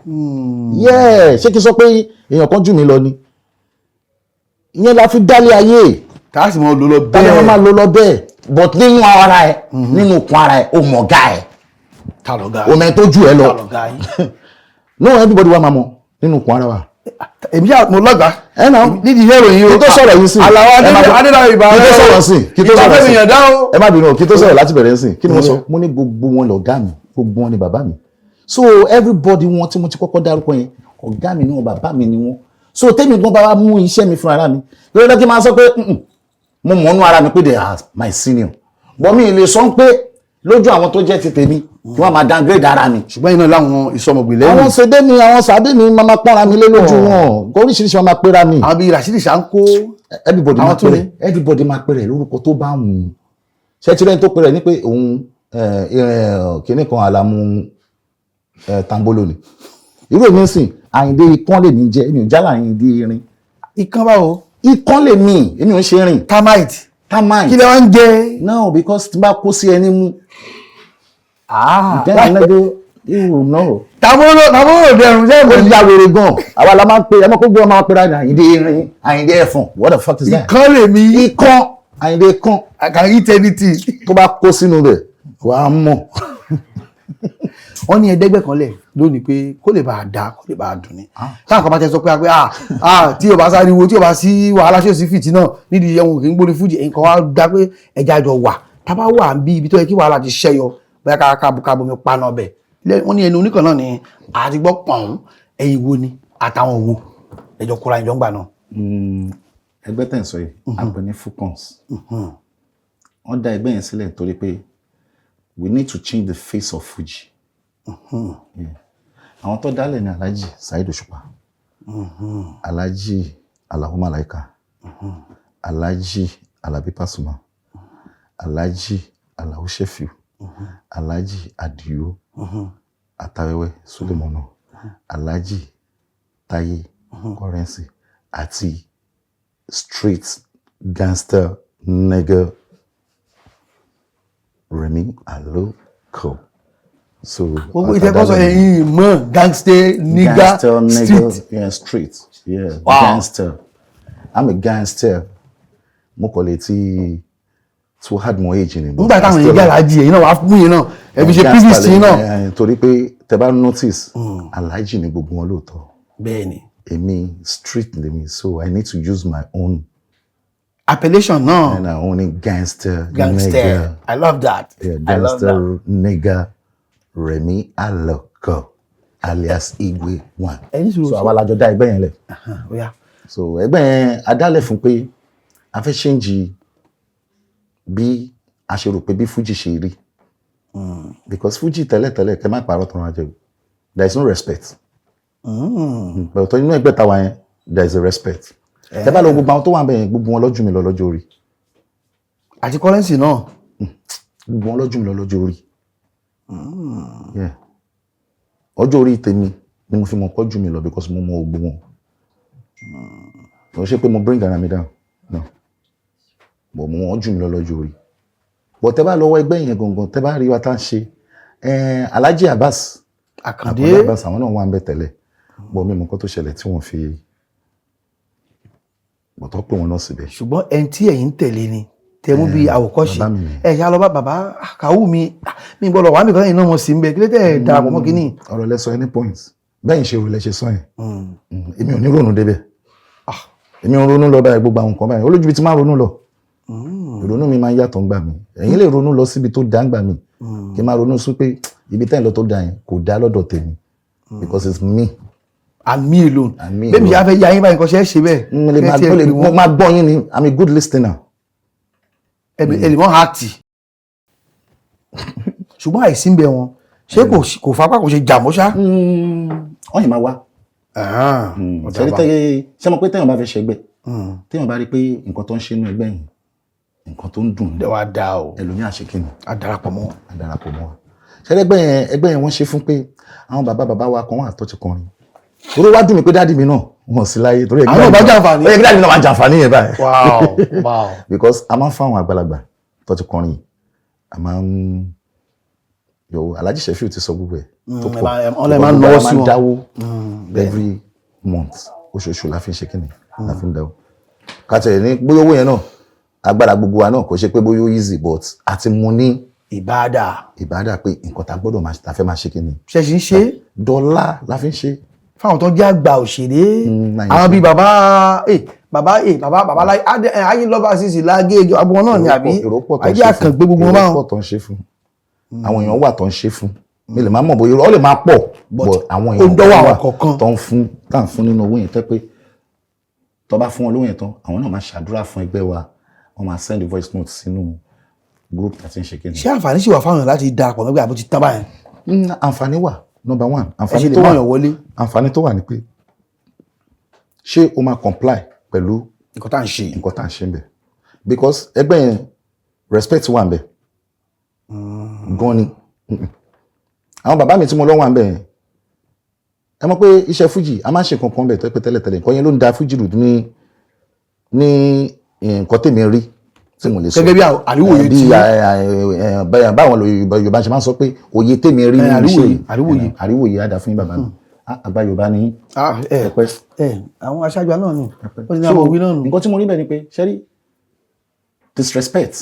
Yeah, ṣé kí n sọ pé èèyàn kan jù mí lọ ni? Ìyẹn la fi dálé ayé. Káàsì mọ́ ló lọ. Tálẹ́ wọn máa bẹ́ẹ̀. lọ lọ bẹ́ẹ̀, but nínú ara ẹ, nínú okun ara ẹ, o mọ̀ ọ̀gá ẹ. Ta lọ̀gá? O mẹ́ tó jù ẹ lọ. Ta lọ̀gá yín? No, everybody wa máa mọ̀ nínú okun ara wa. Èmi yà mo lọ́gàá. Ẹ náà. Nídìí iṣẹ́ ìròyìn o. Kí tó sọ̀rọ̀ yìí sí. Àlàó Ẹ má bọ̀. Adédáyọ̀ ìbà. Kí tó sọ̀rọ̀ sí, kí tó sọ̀rọ̀ sí. Ìbá yàn dá o. Ẹ má bínú o, kí tó sọ̀rọ̀ láti bẹ̀rẹ̀ sí, kí ni mo sọ? Mo ní gbogbo wọn lọ̀gá mi, gbogbo wọn ni bàbá mi. So everybody wọn tí mo ti kọ́kọ́ dárúkọ yẹn, ọ̀gá mi ni wọn, bàbá mi ni wọn. So tèmi gan bá wa mú iṣẹ́ mi fún ara mi lórí lọ́kì, máa sọ pé mo mọ̀ ọ́nú ara mi pé they are my senior, but mi lè sọ pé lójú àwọn tó jẹ́ ti tèmi kí wọ́n máa downgrade ara mi. Ṣùgbọ́n iná láwọn ìsọmọgbè lẹ́yìn. Àwọn ṣèdè mi, àwọn sàdé mi, máa máa pọ́nra mi lé lójú wọn, oríṣiríṣi wọn máa pera mi. Àwọn bíi Rasheed Sanko. Everybody àwọn máa tó pèrè ní. Everybody máa pèrè lórúkọ tó bá wù ú. Ṣé tí lẹ́yìn tó pèrè ní pé òun kinní kan àlàmú tambolo ni. Irú èmi ń sìn, Àyìndé ikán lèmi jẹ́. Èmi ò jálà Àyìndé irin. Ikán báwo? Ikán lèmi, èmi ò ń ṣe rìn. Termite. Termite. Kí lẹ wá ń jẹ? No, because tí n bá kó sí ẹni mú, then I no go, you will know. Tàbóró tàbóró dẹrùn jẹ́ Ó ìmọ̀. ya wèrè gan. Àwa la máa ń pè ẹ mọ̀ kó gbé wọn máa ń pera ní Àyìndé irin, Àyìndé ẹ̀fọ̀n. What the fuck is that? Ikán lèmi. Ikán, Àyìndé ikán. I can eat anything. Tó bá kó sínú rẹ̀, wàá mọ̀. Wọ́n ní ẹ̀ẹ́dẹ́gbẹ́ kan lẹ̀ lónìí pé kó lè bá a dá, kó lè bá a dùn ni. Táwọn kan bá tẹ sọ pé ah ah, tí o bá sáriwo, tí o bá sí wàhálà, tí o sí fìtínà nídìí ẹ̀wọ̀n kì í gbóni fújì. Nǹkan wa dá pé ẹja jọ wà, tá a bá wà bí ibi tó yẹ kí wàhálà ti ṣẹ́yọ, bóyá ká ká ká bomi paná ọbẹ̀. Wọ́n ní ẹnu oníkan náà ni àti gbọ́ pọ̀n. Ẹ̀yin wo ni àtàwọn wo ẹjọ́ kóra ẹjọ́ ń gbà náà? Ẹgbẹ́ tẹ̀ ń sọ yìí, a pè ní Fucons. Wọ́n dá ẹgbẹ́ yẹn sílẹ̀ torí pé we need to change the face of Fuji. Yeah. Àwọn tó dálẹ̀ ní Alhaji Saheed Òṣùpá, Alhaji Alao Malaika, Alhaji Alabi Pasuma, Alhaji Alao Shefiu, Alhaji Adio Atawẹwẹ Sulemona. Alhaji Taye Currency àti street gangster nigga Remi Aloko. So Gbogbo ìtẹ́kọ̀sọ yẹn yìí mọ̀, gangster nigga. Gangster nigga. Street. Yeah, street, yeah. Wow. Gangster, I'm a gangster. Mo kàn lè ti to add more age ni. Nígbà táwọn yìí gàlájì èyí náà wàá fún yìí náà, ẹ fi ṣe pvc yìí náà. Torí pé tẹ bá notice, Alhaji ni gbogbo wọn lóòótọ́. Bẹ́ẹ̀ ni. Èmi, street lèmi, so I need to use my own appellation náà. And I own gangster Gangster. nigga. I love that. Yeah, I love that. Gangster nigga Remi Aloko alias Igwe One. Ẹni sùúrù. So àwa la jọ dá ẹgbẹ́ yẹn lẹ̀. Ó yá. So ẹgbẹ́ yẹn adálẹ̀ fún pé a fẹ́ change bí a ṣe rò pé bí Fuji ṣe rí, because Fuji tẹ́lẹ̀tẹ́lẹ̀, kẹ́ má parọ́ tọrọ ajẹ́ o, there is no respect. But inú ẹgbẹ́ tàwa yẹn, there is a respect. Tẹ́ bá lọ, gbogbo àwọn tó wà níbẹ̀ yẹn, gbogbo wọn lọ́jú mi lọ lọ́jọ́ orí. Àti Currency náà. Gbogbo wọn lọ́jú mi lọ lọ́jọ́ orí. Yeah. Ọjọ́ orí tèmi ni mo fi mọ̀ pọ́ jù mí lọ, because mo mọ gbogbo wọn. Kò ṣe pé mo bring ara mi down, no, but mo wọ́n jù mí lọ lọ́jọ́ orí. But tẹ́ bá lọ́wọ́ ẹgbẹ́ yẹn gangan, tẹ́ bá rí wa tá ń ṣe, Alhaji Abbas Àkàndé. Àkàndé Abbas, àwọn náà wà ń bẹ tẹ́lẹ̀, but mi mọ̀ nǹkan tó ṣẹlẹ̀ tí wọ́n fi bọ̀tọ́ pé wọn náà síbẹ̀. Ṣùgbọ́n ẹni tí ẹ̀yin ń tẹ̀lé ni tẹ mú bí àwòkọ́ṣe. Bàbá mi ni. Ẹ ṣá lọ bá bàbá kàwú mi, mi gbọ́dọ̀ wà mí kan yìí náà, mo sì ń bẹ kí ló tẹ̀ darapọ̀ mọ́ kínní. Ọ̀rọ̀ lẹ sọ, any point bẹ́ẹ̀ ń ṣe rò lẹ ṣe sọ yẹn. Èmi ò ní ronú débẹ̀. Èmi ò ronú lọ báyìí, gbogbo àwọn nǹkan báyìí olójú ibi tí máa ronú lọ. Ìrònú mi máa ń yàtọ̀ ńgbà mi. Ẹ̀yin lè ronú lọ síbi tó dá ńgbà mi, kí n máa ronú sí pé ibi tẹ́yìn lọ tó dá yẹn kò dá lọ́dọ̀ tèmi, because it's me. And me alone. And me Bẹ́ẹ̀ mi alone. ṣe á fẹ́ ya yín báyìí, nǹkan ṣe é ṣe bẹ́ẹ̀. Mo lè máa Kẹ́ tiẹ̀ mo lè pè mo wọ́n. máa gbọ́ yín ni. I'm a good listener. Ẹ lè mọ́ àtì, ṣùgbọ́n àìsí ń bẹ wọn, ṣé kò fapá kò ṣe jàmọ́ ṣá. Wọ́n yìí máa wá. Ṣe tẹ́yẹ ṣé mo pé téèyàn bá fẹ́ ṣẹgbẹ́, téèyàn bá rí pé nǹkan tó ń ṣe inú ẹgbẹ́ yìí, nǹkan tó ń dùn ní, Ẹ wá dá o. Ẹlòmíà ṣe kí ni? A darapọ̀ mọ́. A darapọ̀ mọ́ wa. Ṣẹlẹ́gbẹ́ yẹn, ẹgbẹ́ yẹn, wọ́n ṣe fún pé àwọn bàbá bàbá wa kan wà tó ti kọrin, torí wá dùn mí pé daddy mi náà wọ́n sí láyé, torí Àwọn náà bá jàǹfààní. ó yẹ kí daddy mi náà máa jàǹfààní yẹn báyìí. Because a máa ń fáwọn àgbàlagbà tó ti kọrin yìí, a máa ń yọ. Alhaji Shefiu ti sọ gbogbo ẹ̀ tó ẹ pọ̀. wọ́n lè máa ń nawọ́ sí A máa ń wọn. dáwó every month, oṣooṣù la fi ń ṣe kíni, la fi ń dáwó. Kàtẹ́ ní bóyá owó yẹn náà, agbára gbogbo wa náà kò ṣe pé bóyá ó easy, but àti mu ní Ìbáàdà. Ìbádà pé nǹkan tá a gbọ́dọ̀ máa ta fẹ́ máa ṣe kíni. Ṣe ṣì ń ṣe? Dọ́là la fi ń ṣe. Fáwọn tó jẹ́ àgbà òṣèré. Náà Àwọn bíi bàbá ẹ bàbá ẹ bàbá bàbá láyé ayé lọ́ba sísì lágége agbọn náà ni, àbí Èrò pọ̀ tó ń ayé ṣe fún. àkàngbé gbogbo wọn Èrò báwọn. pọ̀ tó ń ṣe fún. Àwọn èèyàn wà tó ń ṣe fún. Mi lè má mọ̀ bóyá ó lè máa pọ̀, but àwọn ó èèyàn dọ́wọ́ kan àwọn wà kọ̀ọ̀kan. tó ń fún, tá à ń fún nínú owó yẹn, tẹ́ pé tó bá fún wọn lówó yẹn tán, àwọn náà máa ṣàdúrà fún ẹgbẹ́ wa, wọ́n máa send voice note sínú group tá a ti ń ṣe kíni. Ṣé àǹfààní sì wà fáwọn èèyàn láti darapọ̀ mẹ́gbẹ́, àbó ti tán báyìí? Àǹfààní wà. Number one, Ẹ ṣe àǹfààní lè tó wà, mọ̀yàn wọlé. àǹfààní tó wà ni pé ṣé o máa comply pẹ̀lú nǹkan tá à ń ṣe yìí. Nǹkan tá à ń ṣe ń bẹ̀, because ẹgbẹ́ yẹn, respect wà ń bẹ̀ gan ni. Àwọn bàbá mi tí mo lọ wà ń bẹ̀ yẹn, ẹ mọ̀ pé iṣẹ́ fújì, a máa ń ṣe nǹkan kan bẹ̀ tó pé tẹ́lẹ̀tẹ́lẹ̀ nǹkan yẹn ló ń da fújì rù ní nǹkan tèmi rí tí mo lè sọ. Gẹ́gẹ́ bí àríwòye bí tí báwọn Yorùbá ṣe máa ń sọ pé òye tèmi rí nínú àríwòye, iṣẹ́ yìí. Àríwòye. Àríwòye á dà fún yín, bàbá mi. Ah, àgbà Yorùbá ni. Ah, ẹ ẹpẹ. Ẹ àwọn aṣáájú náà ni ó ti ní So, àwọn òwì náà nù. nǹkan tí mo rí bẹ́ẹ̀ ni pé, ṣẹ́rí, disrespect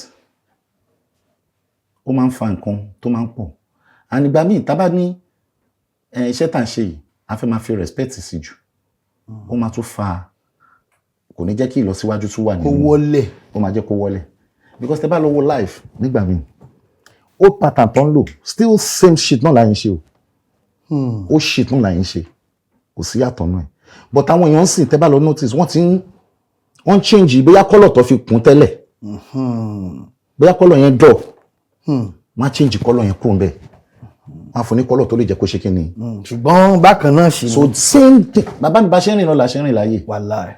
ó máa ń fa nǹkan tó máa ń pọ̀, and ìgbà míì tá bá ní iṣẹ́ tá à ń ṣe yìí, a fẹ́ máa fi respect sí jù, ó máa tún fa, kò ní jẹ́ kí ìlọsíwájú tún wà Kó nínú. wọlé. Ó máa jẹ́ kó wọlé, because tẹ́ bá lọ wo live nígbà míì, old pattern tó ń lò, still same shit náà là ń ṣe o. Ó shit náà là ń ṣe, kò sí yàtọ̀ náà ẹ̀, but àwọn èèyàn sì, tẹ́ bá lọ notice, wọ́n ti ń wọ́n change bóyá colour tó fi kún tẹ́lẹ̀, bóyá colour yẹn dọ̀, wọ́n á change colour yẹn kúrò ń bẹ̀, wọ́n á fún ní colour tó lè jẹ́ kó ṣe kí ni. Ṣùgbọ́n bákan náà ṣì So same thing, bàbá mi, bá ṣe ń rìn náà là ṣe ń rìn láyé. Wàláì.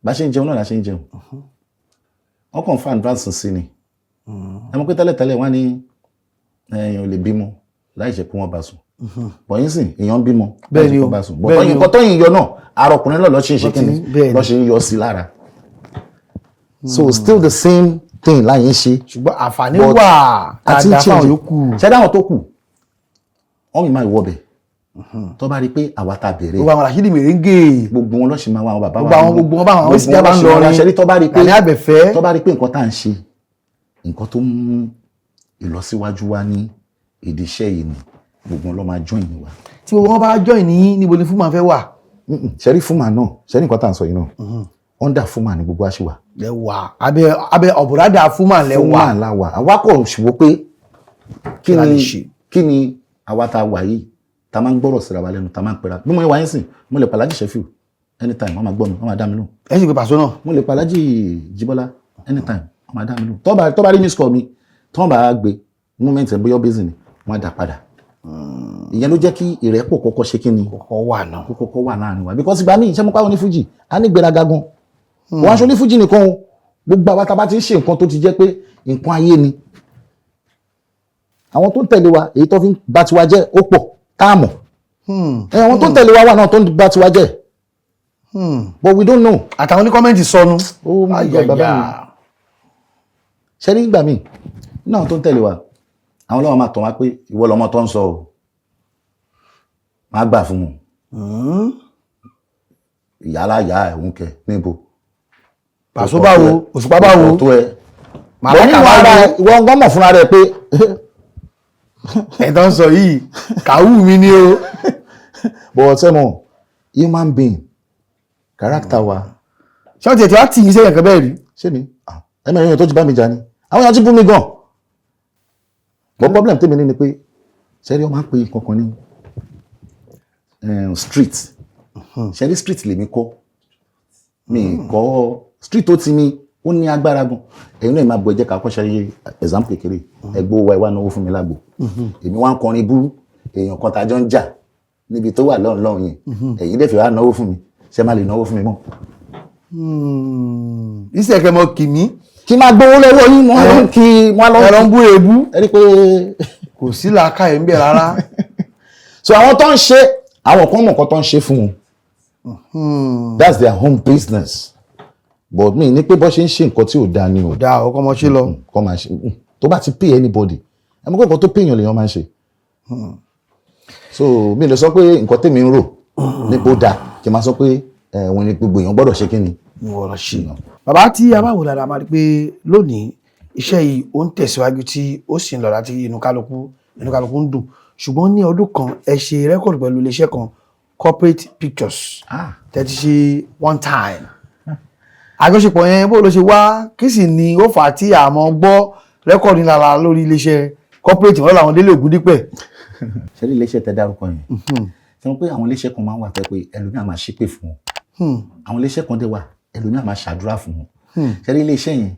Bá ṣe ń jẹun náà là ṣe ń jẹun. Wọ́n kàn fún advance sí ni. Ẹ mọ̀ pé tẹ́lẹ̀tẹ́lẹ̀ wọ́n á ní èèyàn ò lè bímọ láì ṣe pé wọ́n bá sùn. Bọ̀yìn sìn, èèyàn ń bímọ Bẹ́ẹ̀ ni láti o, kọ́ bá sùn. bẹ́ẹ̀ ni o. Nǹkan tọ́yìn yọ náà, ara ọkùnrin náà lọ́ ṣe ń ṣe kíni, Bẹ́ẹ̀ ni. lọ́ ṣe ń yọ sí lára. So still the same thing láyé ń ṣe. Ṣùgbọ́n àǹfààní But wà àti dáadáa fáwọn change. yòókù. Ṣé dáwọn tó kù, wọ́n mi máa wọ bẹ̀ tó bá rí i pé àwa ta bẹ̀rẹ̀. Gbogbo àwọn Rashidi Merengue. Gbogbo wọn lọ́sìn máa wá, àwọn bàbá wa. Gbogbo àwọn, gbogbo wọn bá àwọn Gbogbo ó sì jábá ń wọn lọ́sìn máa wá. lọrin. Ṣe rí, tó bá rí i pé Gani Àbẹ̀fẹ́. tó bá rí i pé nǹkan tá à ń ṣe, nǹkan tó ń mú ìlọsíwájú wá ní ìdí iṣẹ́ yìí ni, gbogbo wọn ló máa join wa. Tí gbogbo wọn bá join ní, níbo ni Fullman fẹ́ wà? Ṣe rí Fullman náà, ṣe rí nǹkan tá à ń sọ yìí náà, under Fullman ni gbogbo wa ṣì wà. Lẹ wà abẹ́ ọ̀bùrádà Fullman lẹ wà. Fullman la wà. Àwa kò ṣùwọ́ pé kí Kí la lè ni ṣe? Kí ni àwa tá a wà yìí, tá a máa ń gbọ́rọ̀ síra wa lẹ́nu, tá a máa ń pera. Bí mo yẹ wá yín sìn, mo lè pàlájì Sheffield anytime, wọ́n máa gbọ́ mi, wọ́n máa dá mi lóhùn. Ẹ sì pé Pàṣọ náà. Mo lè pàlájì Jíbọ́lá anytime, wọ́n máa dá mi lóhùn. Tó bá rí miss call mi, tó bá gbé moment ẹ̀, bóyá busy ni, wọ́n á dá padà. Ìyẹn ló jẹ́ kí ìrẹ́pọ̀ kọ́kọ́ ṣe kí ni, Kọ̀kọ́ wà náà. kó kọ́kọ́ wà láàrin wa, because ìgbà míì, iṣẹ́ mú pàwọn onífújì á ní gbéraga gan. Wọ́n aṣọ onífújì nìkan o, gbogbo àwa tá a bá ti ń ṣe nǹkan tó ti jẹ́ pé nǹkan ayé ni, àwọn tó ń tẹ̀lé wa, èyí tó fi ń ba tiwa jẹ́ ó pọ̀ tá a mọ̀. Ẹ, àwọn tó ń tẹ̀lé wa wà náà tó ń ba tiwa jẹ́, but we don't know. Àtàwọn ní comment sọnù. Oh my God, bàbá mi, ṣe ní ìgbà míì nínú àwọn tó ń tẹ̀lé wa, àwọn ọlọ́wọ́ máa tàn wá pé ìwọ lọmọ tó ń sọ o, máa gbà fún wọn, ìyá aláyà ẹ̀ ń kẹ níbo. Pàṣọ báwo? Òṣùpá báwo? Tó ẹ Màláíkà bọ̀ nínú ara báwo? ẹ, ìwọ ń gbọ́mọ̀ fúnra rẹ pé Ẹ̀ tó ń sọ yìí, kàwú mi ni o. But ṣé mo human being, character wa. Ṣé wọ́n ti ẹ̀ tí wá tì í sẹ́yìn kan bẹ́ẹ̀ rí? Ṣé mi? Ah, ẹ mẹ́rin èèyàn tó ti bá mi jà ni, àwọn èèyàn ti bú mi gan. But problem tèmi ní ni pé, ṣẹ́rí, wọ́n máa ń pè kankan ní street. Ṣẹ́rí, street lèmi kọ́, mi kọ́ street tó ti mi, ó ní agbára gan. Ẹ̀yin náà máa bọ̀, ẹ jẹ́ ká kọ́ ṣe example kékeré. Ẹgbó wa, ẹ wá náwó fún mi lágbo, èmi wá ń kọrin bú èèyàn kan tá a jọ ń jà níbi tó wà lọ́hùn lọ́hùn yẹn. Ẹ̀yin dẹ̀ fi wá náwó fún mi, ṣé má lè náwó fún mi mọ́? Ìṣe ẹ̀kẹ́ mọ kì mí. Kí máa gbowó lọ́wọ́ yín, wọ́n lọ kí wọ́n lọ. Ẹ̀rọ ń bú ebú. Ẹ rí pé Kò sí làákàyè ń bẹ̀ rárá. So àwọn tó ń ṣe, àwọn kan mọ̀ nǹkan tó ń ṣe fún wọn, that's their home business, but mi ní pé bó ṣe ń ṣe nǹkan tí ò dáa ni o. Dáa, ọkọ ọmọ ṣe lọ. Kọ́ máa ṣe tó bá ti pay anybody, ẹ mọ̀ pé nǹkan tó pay èèyàn lèèyàn máa ń ṣe. So mi lè sọ pé nǹkan tèmi ń rò nípa ó dáa, kí n máa sọ pé ẹ wọn ni gbogbo èèyàn gbọ́dọ̀ ṣe kí ni. Wọ́n ṣe. Bàbá, tí a bá wò dáadáa, máa rí pé lónìí iṣẹ́ yìí ó ń tẹ̀síwájú, tí ó sì ń lọ láti inú kálukú ń dùn. Ṣùgbọ́n ní ọdún kan, ẹ ṣe record pẹ̀lú iléeṣẹ́ kan, Corporate Pictures, tẹ́tí ṣe one time. Àjọṣepọ̀ yẹn, bó ló ṣe wá? Kí sì ni ó fà á tí àmọ́ gbọ́ record ńlára lórí iléeṣẹ́ corporate wọn làwọn Délé Ògúndípẹ̀? Ṣe ní iléeṣẹ́ tẹ dárúkọ yẹn, ṣe mọ̀ pé àwọn iléeṣẹ́ kan máa ń wà tẹ́ pé ẹlòmíà máa ṣépè fún wọn, àwọn iléeṣẹ́ kan dẹ̀ wà, ẹlòmíà máa ṣàdúrà fún wọn. Ṣe ní iléeṣẹ́ yẹn,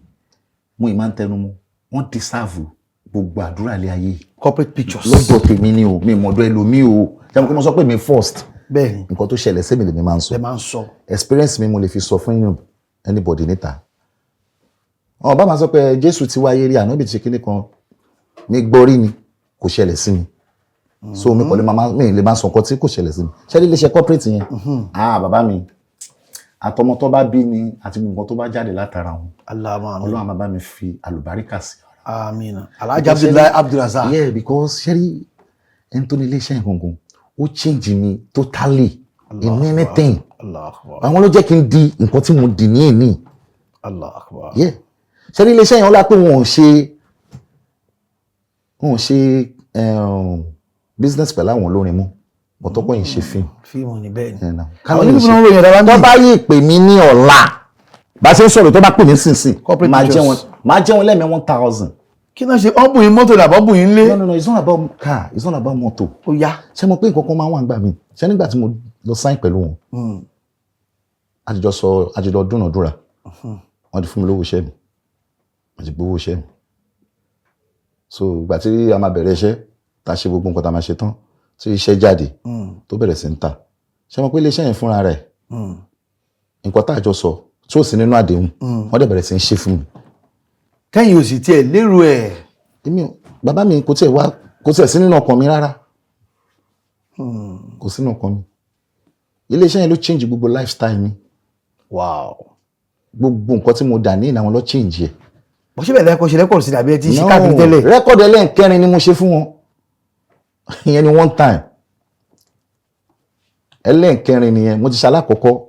mo ì máa ń tẹnu mọ́, wọ́n deserve gbogbo àdúrà ilé ayé. Corporate Pictures. Lọ́dọ̀ tèmi ni o, mi mọ̀dọ̀ ẹlòmíì o. Ṣe mọ̀ pé mo sọ pé mi first, Bẹ́ẹ̀ ni. nǹkan tó ṣẹlẹ̀ sí mi lèmi máa ń sọ. Ẹ máa ń sọ. Experience mi mo lè fi sọ fún yín, anybody níta ọ̀ bá máa sọ pé Jésù ti wáyé rí, ànábì ti ṣe kíní kan, mi gbọ́ rí ni, kò ṣẹlẹ̀ sí mi. So mi kò lè máa, mi lè máa sọ nǹkan tí kò ṣẹlẹ̀ sí mi. Ṣé ní iléeṣẹ́ corporate yẹn, ah, bàbá mi, àtọmọ tó bá bí ni àti gbogbo nǹkan tó bá jáde látara wọn, Allahumma. Ọlọ́run á máa bá mi fi àlùbáríkà sí ara. Amina. Alhaji Abdullahi Abdulrazak. Yeah, because ṣé rí ẹni tó ní iléeṣẹ́ yẹn gangan, ó change mi totally in anything. Allah akbar. Àwọn ló jẹ́ kí n di nǹkan tí mo dì ní èní. Allah akbar. Yeah, ṣé ní iléeṣẹ́ yẹn, ó lá pé wọn ò ṣe business pẹ̀lú àwọn olórin mọ́, bọ̀tọ́pọ̀ yìí ṣe fíìmù. Fíìmù ni, bẹ́ẹ̀ ni. Ẹ̀ náà. Àwọn onífíìmù náà ń ròyìn ẹ̀dá Tó bá bá yìí pè mí ní ọ̀la, bá ṣe ń sọ̀rọ̀, tó bá pè mí sínsìn, Corporate máa jẹ́ Pictures. wọn, máa jẹ́ wọn lẹ́mẹ̀ẹ́ 1,000. Kí náà ṣe, ọ́n bùn yín mọ́tò làbọ̀ bùn yín lé? No, no, no, it's not about car, it's not about motor. Ó yá. Ṣé mo pé nǹkan kan máa ń wà nígbà mi, ṣé nígbà tí mo lọ sign pẹ̀lú wọn, àjọjọ sọ, àjọjọ dúnàdúrà, wọ́n ti fún mi lówó iṣẹ́ mi, wọ́n ti gbowó iṣẹ́ mi. So ìgbà tí a máa bẹ̀rẹ̀ iṣẹ́, tá a ṣe gbogbo nǹkan tá a máa ṣe tán, tí iṣẹ́ jáde, tó bẹ̀rẹ̀ sí ń tà, ṣé mo pé iléeṣẹ́ yẹn fúnra rẹ̀, nǹkan tá a jọ sọ tí ò sí nínú àdéhùn, wọ́n dẹ̀ bẹ̀rẹ̀ sí ń ṣe fún mi. Kẹ́yìn ò sì tiẹ̀ lérò ẹ̀. Èmi bàbá mi kò tiẹ̀ wá, kò tiẹ̀ sí nínú ọkàn mi rárá. Kò sínú ọkàn mi. Iléeṣẹ́ yẹn ló change gbogbo lifestyle mi. Gbogbo nǹkan tí mo dà ní ìnáwó ló change ẹ̀. Bó ṣe bẹ̀rẹ̀ lẹ́kọ̀ọ́ ṣe record sí dàbí ẹ ti ṣe káàkiri tẹ́lẹ̀? Record ẹlẹ́nkẹrin ni mo ṣe fún wọn. Ìyẹn ni one time ẹlẹ́nkẹrin nìyẹn. Mo ti ṣe alákọ̀ọ́kọ́,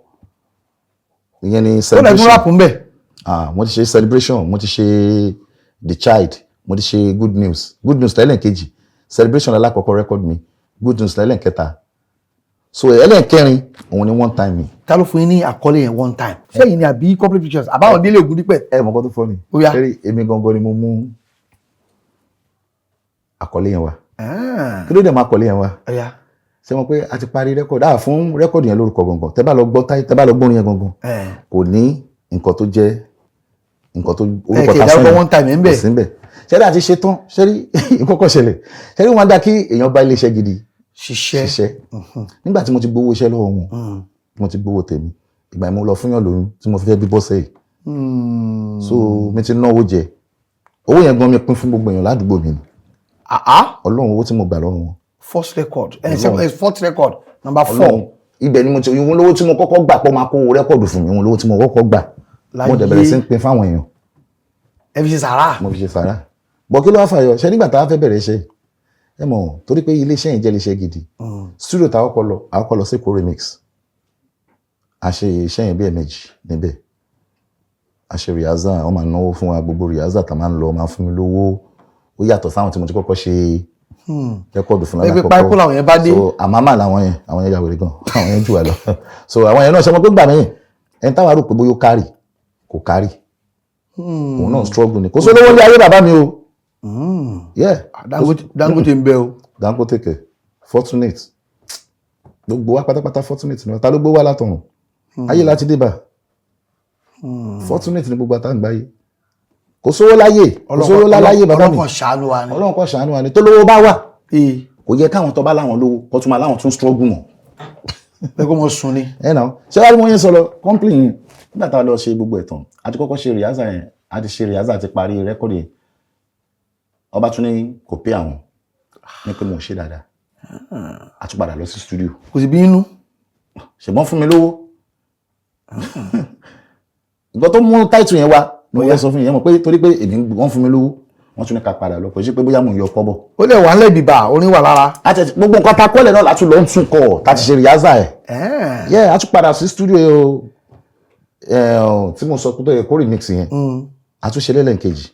ìyẹn ni Ó dẹ̀ tún Celebration. Rap ń bẹ̀. Ah, mo ti ṣe Celebration, mo ti ṣe The Child, mo ti ṣe Good News. Good News lẹ́lẹ́kejì, Celebration alákọ̀ọ́kọ́ record mi, Good News lẹ́lẹ́kẹta, so ẹlẹ́nkẹrin òun ni one time mi. Ta ló fún yín ní àkọlé yẹn, one time? Sẹ́yìn ni àbí Corporate Pictures àbáwọn Délé Ògúndípẹ̀? Ẹ mọ̀ nǹkan tó fọ́ ni? Ó yá. Ṣẹ́rí, èmi gangan ni mo mú àkọlé yẹn wá. Kí ló dé máa àkọlé yẹn wá? Ó yá. Ṣé mo pé a ti parí record, ah, fún record yẹn lórúkọ gangan. Tẹ́ bá lọ gbọ́ táyé, tẹ́ bá lọ gbórin yẹn gangan, kò ní nǹkan tó jẹ́ nǹkan tó orúkọ Ẹ ta dárúkọ sẹ́yìn. one time ẹ̀ ń bẹ̀. Kò sí ń bẹ̀. Ṣẹ́rí, àti ṣe tán, ṣẹ́rí, ìkọ́kọ̀ ṣẹlẹ̀. Ṣẹ́rí, wọn dá kí èèyàn bá iléeṣẹ́ gidi ṣiṣẹ́. Ṣiṣẹ́. Nígbà tí mo ti gbowó iṣẹ́ lọ́wọ́ wọn, mo ti gbowó tèmi, ìgbà yẹn mo lọ fún yàn lóyún tí mo fi fẹ́ bí bọ́sẹ̀ yìí. So mi ti náwó jẹ owó yẹn gan, mi pín fún gbogbo èèyàn ládùúgbò mi ni. Ọlọ́run, owó tí mo gbà lọ́wọ́ wọn. First record, fourth record, number four. Ọlọ́run, ibẹ̀ ni mo ti ìwọ̀n lówó tí mo kọ́kọ́ gbà pọ̀ máa kó owó record fún mi, ìwọ̀n lówó tí mo kọ́kọ́ gbà, mo dẹ̀ bẹ̀rẹ̀ sí ń pín fáwọn èèyàn. Ẹ fi ṣe sàrà. Mo fi ṣe sàrà bọ̀. Kí ló wá fàyọ ṣe nígbà tá a fẹ́ bẹ̀rẹ̀ iṣẹ́? Ẹ mọ̀, torí pé iléeṣẹ́ yẹn jẹ́ iléeṣẹ́ gidi, studio tá a kọ́kọ́ lọ, a kọ́kọ́ lọ sí Èkó Remix. A ṣe iṣẹ́ yẹn bí ẹ̀ẹ̀mejì níbẹ̀. A ṣe rehearsal, wọ́n máa náwó fún wa. Gbogbo rehearsal tá a máa ń lọ, máa fún mi lówó. Ó yàtọ̀ sáwọn tí mo ti kọ́kọ́ ṣe record fún Ẹgbẹ́ lálákọ̀ọ́kọ́. Páíkó làwọn yẹn bá dé. So àmàmà làwọn yẹn, àwọn yẹn yàwèrè gan, àwọn yẹn jù wá lọ. So àwọn yẹn náà ṣe mọ pé gbà mí, ẹni táwa rò pé bóyá ó kárì, kò kárì, òun náà struggle ni. Kò sólówó ní ayé, bàbá mi o. Yeah. Dangote ń bẹ o. Dangote kẹ, Fortunate, gbogbo wa pátápátá fortunate ni wa. Ta ló gbé wá látọ̀run? Ayé láti dé bá. Fortunate ni gbogbo àtàǹgbáyé. Kò sówó láyé, kò sówó láyé, bàbá mi. Ọlọ́kàn ṣàánú wa ni. Ọlọ́run kó ṣàánú wa ni. Tó lówó bá wà, Ee. kò yẹ káwọn tó bá láwọn lówó kó tún máa láwọn tún struggle mọ́. Ẹ kó mọ sùn ni. Ẹ náà ṣé wàá rí wọn yẹn sọ lọ complain yẹn. Nígbà tá a lọ ṣe gbogbo ẹ̀ tán, a ti kọ́kọ́ ṣe rehearsal yẹn, a ti ṣe rehearsal, a ti parí record yẹn, ọba tún ní kò pé àwọn, ní pé mo ṣe dáadáa. A tún padà lọ sí studio. Kò sì bí inú. Ṣùgbọ́n fún mi lówó. Nǹkan tó mú táìtù yẹn wá ni mo fẹ́ sọ fún yẹn. Mọ̀ pé torí pé èmi wọ́n fún mi lówó, wọ́n tún ní ká padà lọ. Kò sí pé bóyá mò ń yọ kọ́bọ̀. Ó lè wà nílẹ̀ bíbà, orin wà lára. Àti gbogbo nǹkan ta kọ́lẹ̀ náà látún lọ ń tún kọ́ tá ti ṣe rehearsal ẹ̀. Yeah, a tún padà sí studio ẹ̀ tí mo sọ pé tó yẹ kó remix yẹn. A tún ṣe lẹ́lẹ́kejì.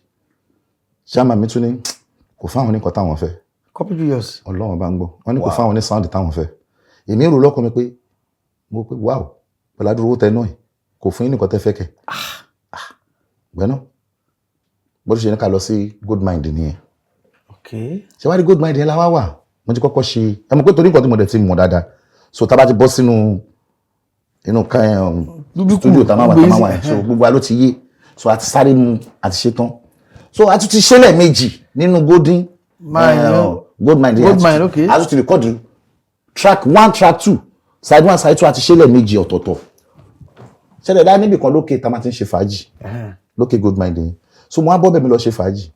Ṣáàmà mi tún ní kò fáwọn ní nǹkan táwọn fẹ́. Couple years. Ọlọ́run bá ń gbọ́, wọ́n ní kò fáwọn ní sound táwọn fẹ́. Èmi rò lọ́kàn mi pé mo pé wow, pẹ̀lú àdúró owó tẹ náà yìí, kò fún yín nìkan tẹ́ fẹ́ kẹ̀ gbẹ́ná. Bó ṣe ní ká lọ sí Goldmine nìyẹn. Ṣé wàá rí, Goldmine yẹn la wá wà. Mo ti kọ́kọ́ ṣe, ẹ mọ̀ pé torí nǹkan tí mo dẹ̀ ti mọ̀ dáadáa, so tá a bá ti bọ́ sínú inú ká studio tá a máa wà yẹn, so gbogbo wa ló ti yé. So a ti sáré mu, a ti ṣe tán. So a tún ti ṣe lẹ́ẹ̀mejì nínú golden Mine, Goldmine yẹn. Goldmine, okay. A tún ti record track one, track two, side one, side two. A ti ṣe lẹ́ẹ̀mejì ọ̀tọ̀ọ̀tọ̀. Ṣẹlẹ̀ dá níbì kan lókè tá a máa ti ń ṣe fàájì lókè Goldmine yẹn. So mo á bọ́ bẹ̀, mi lọ ṣe fàájì.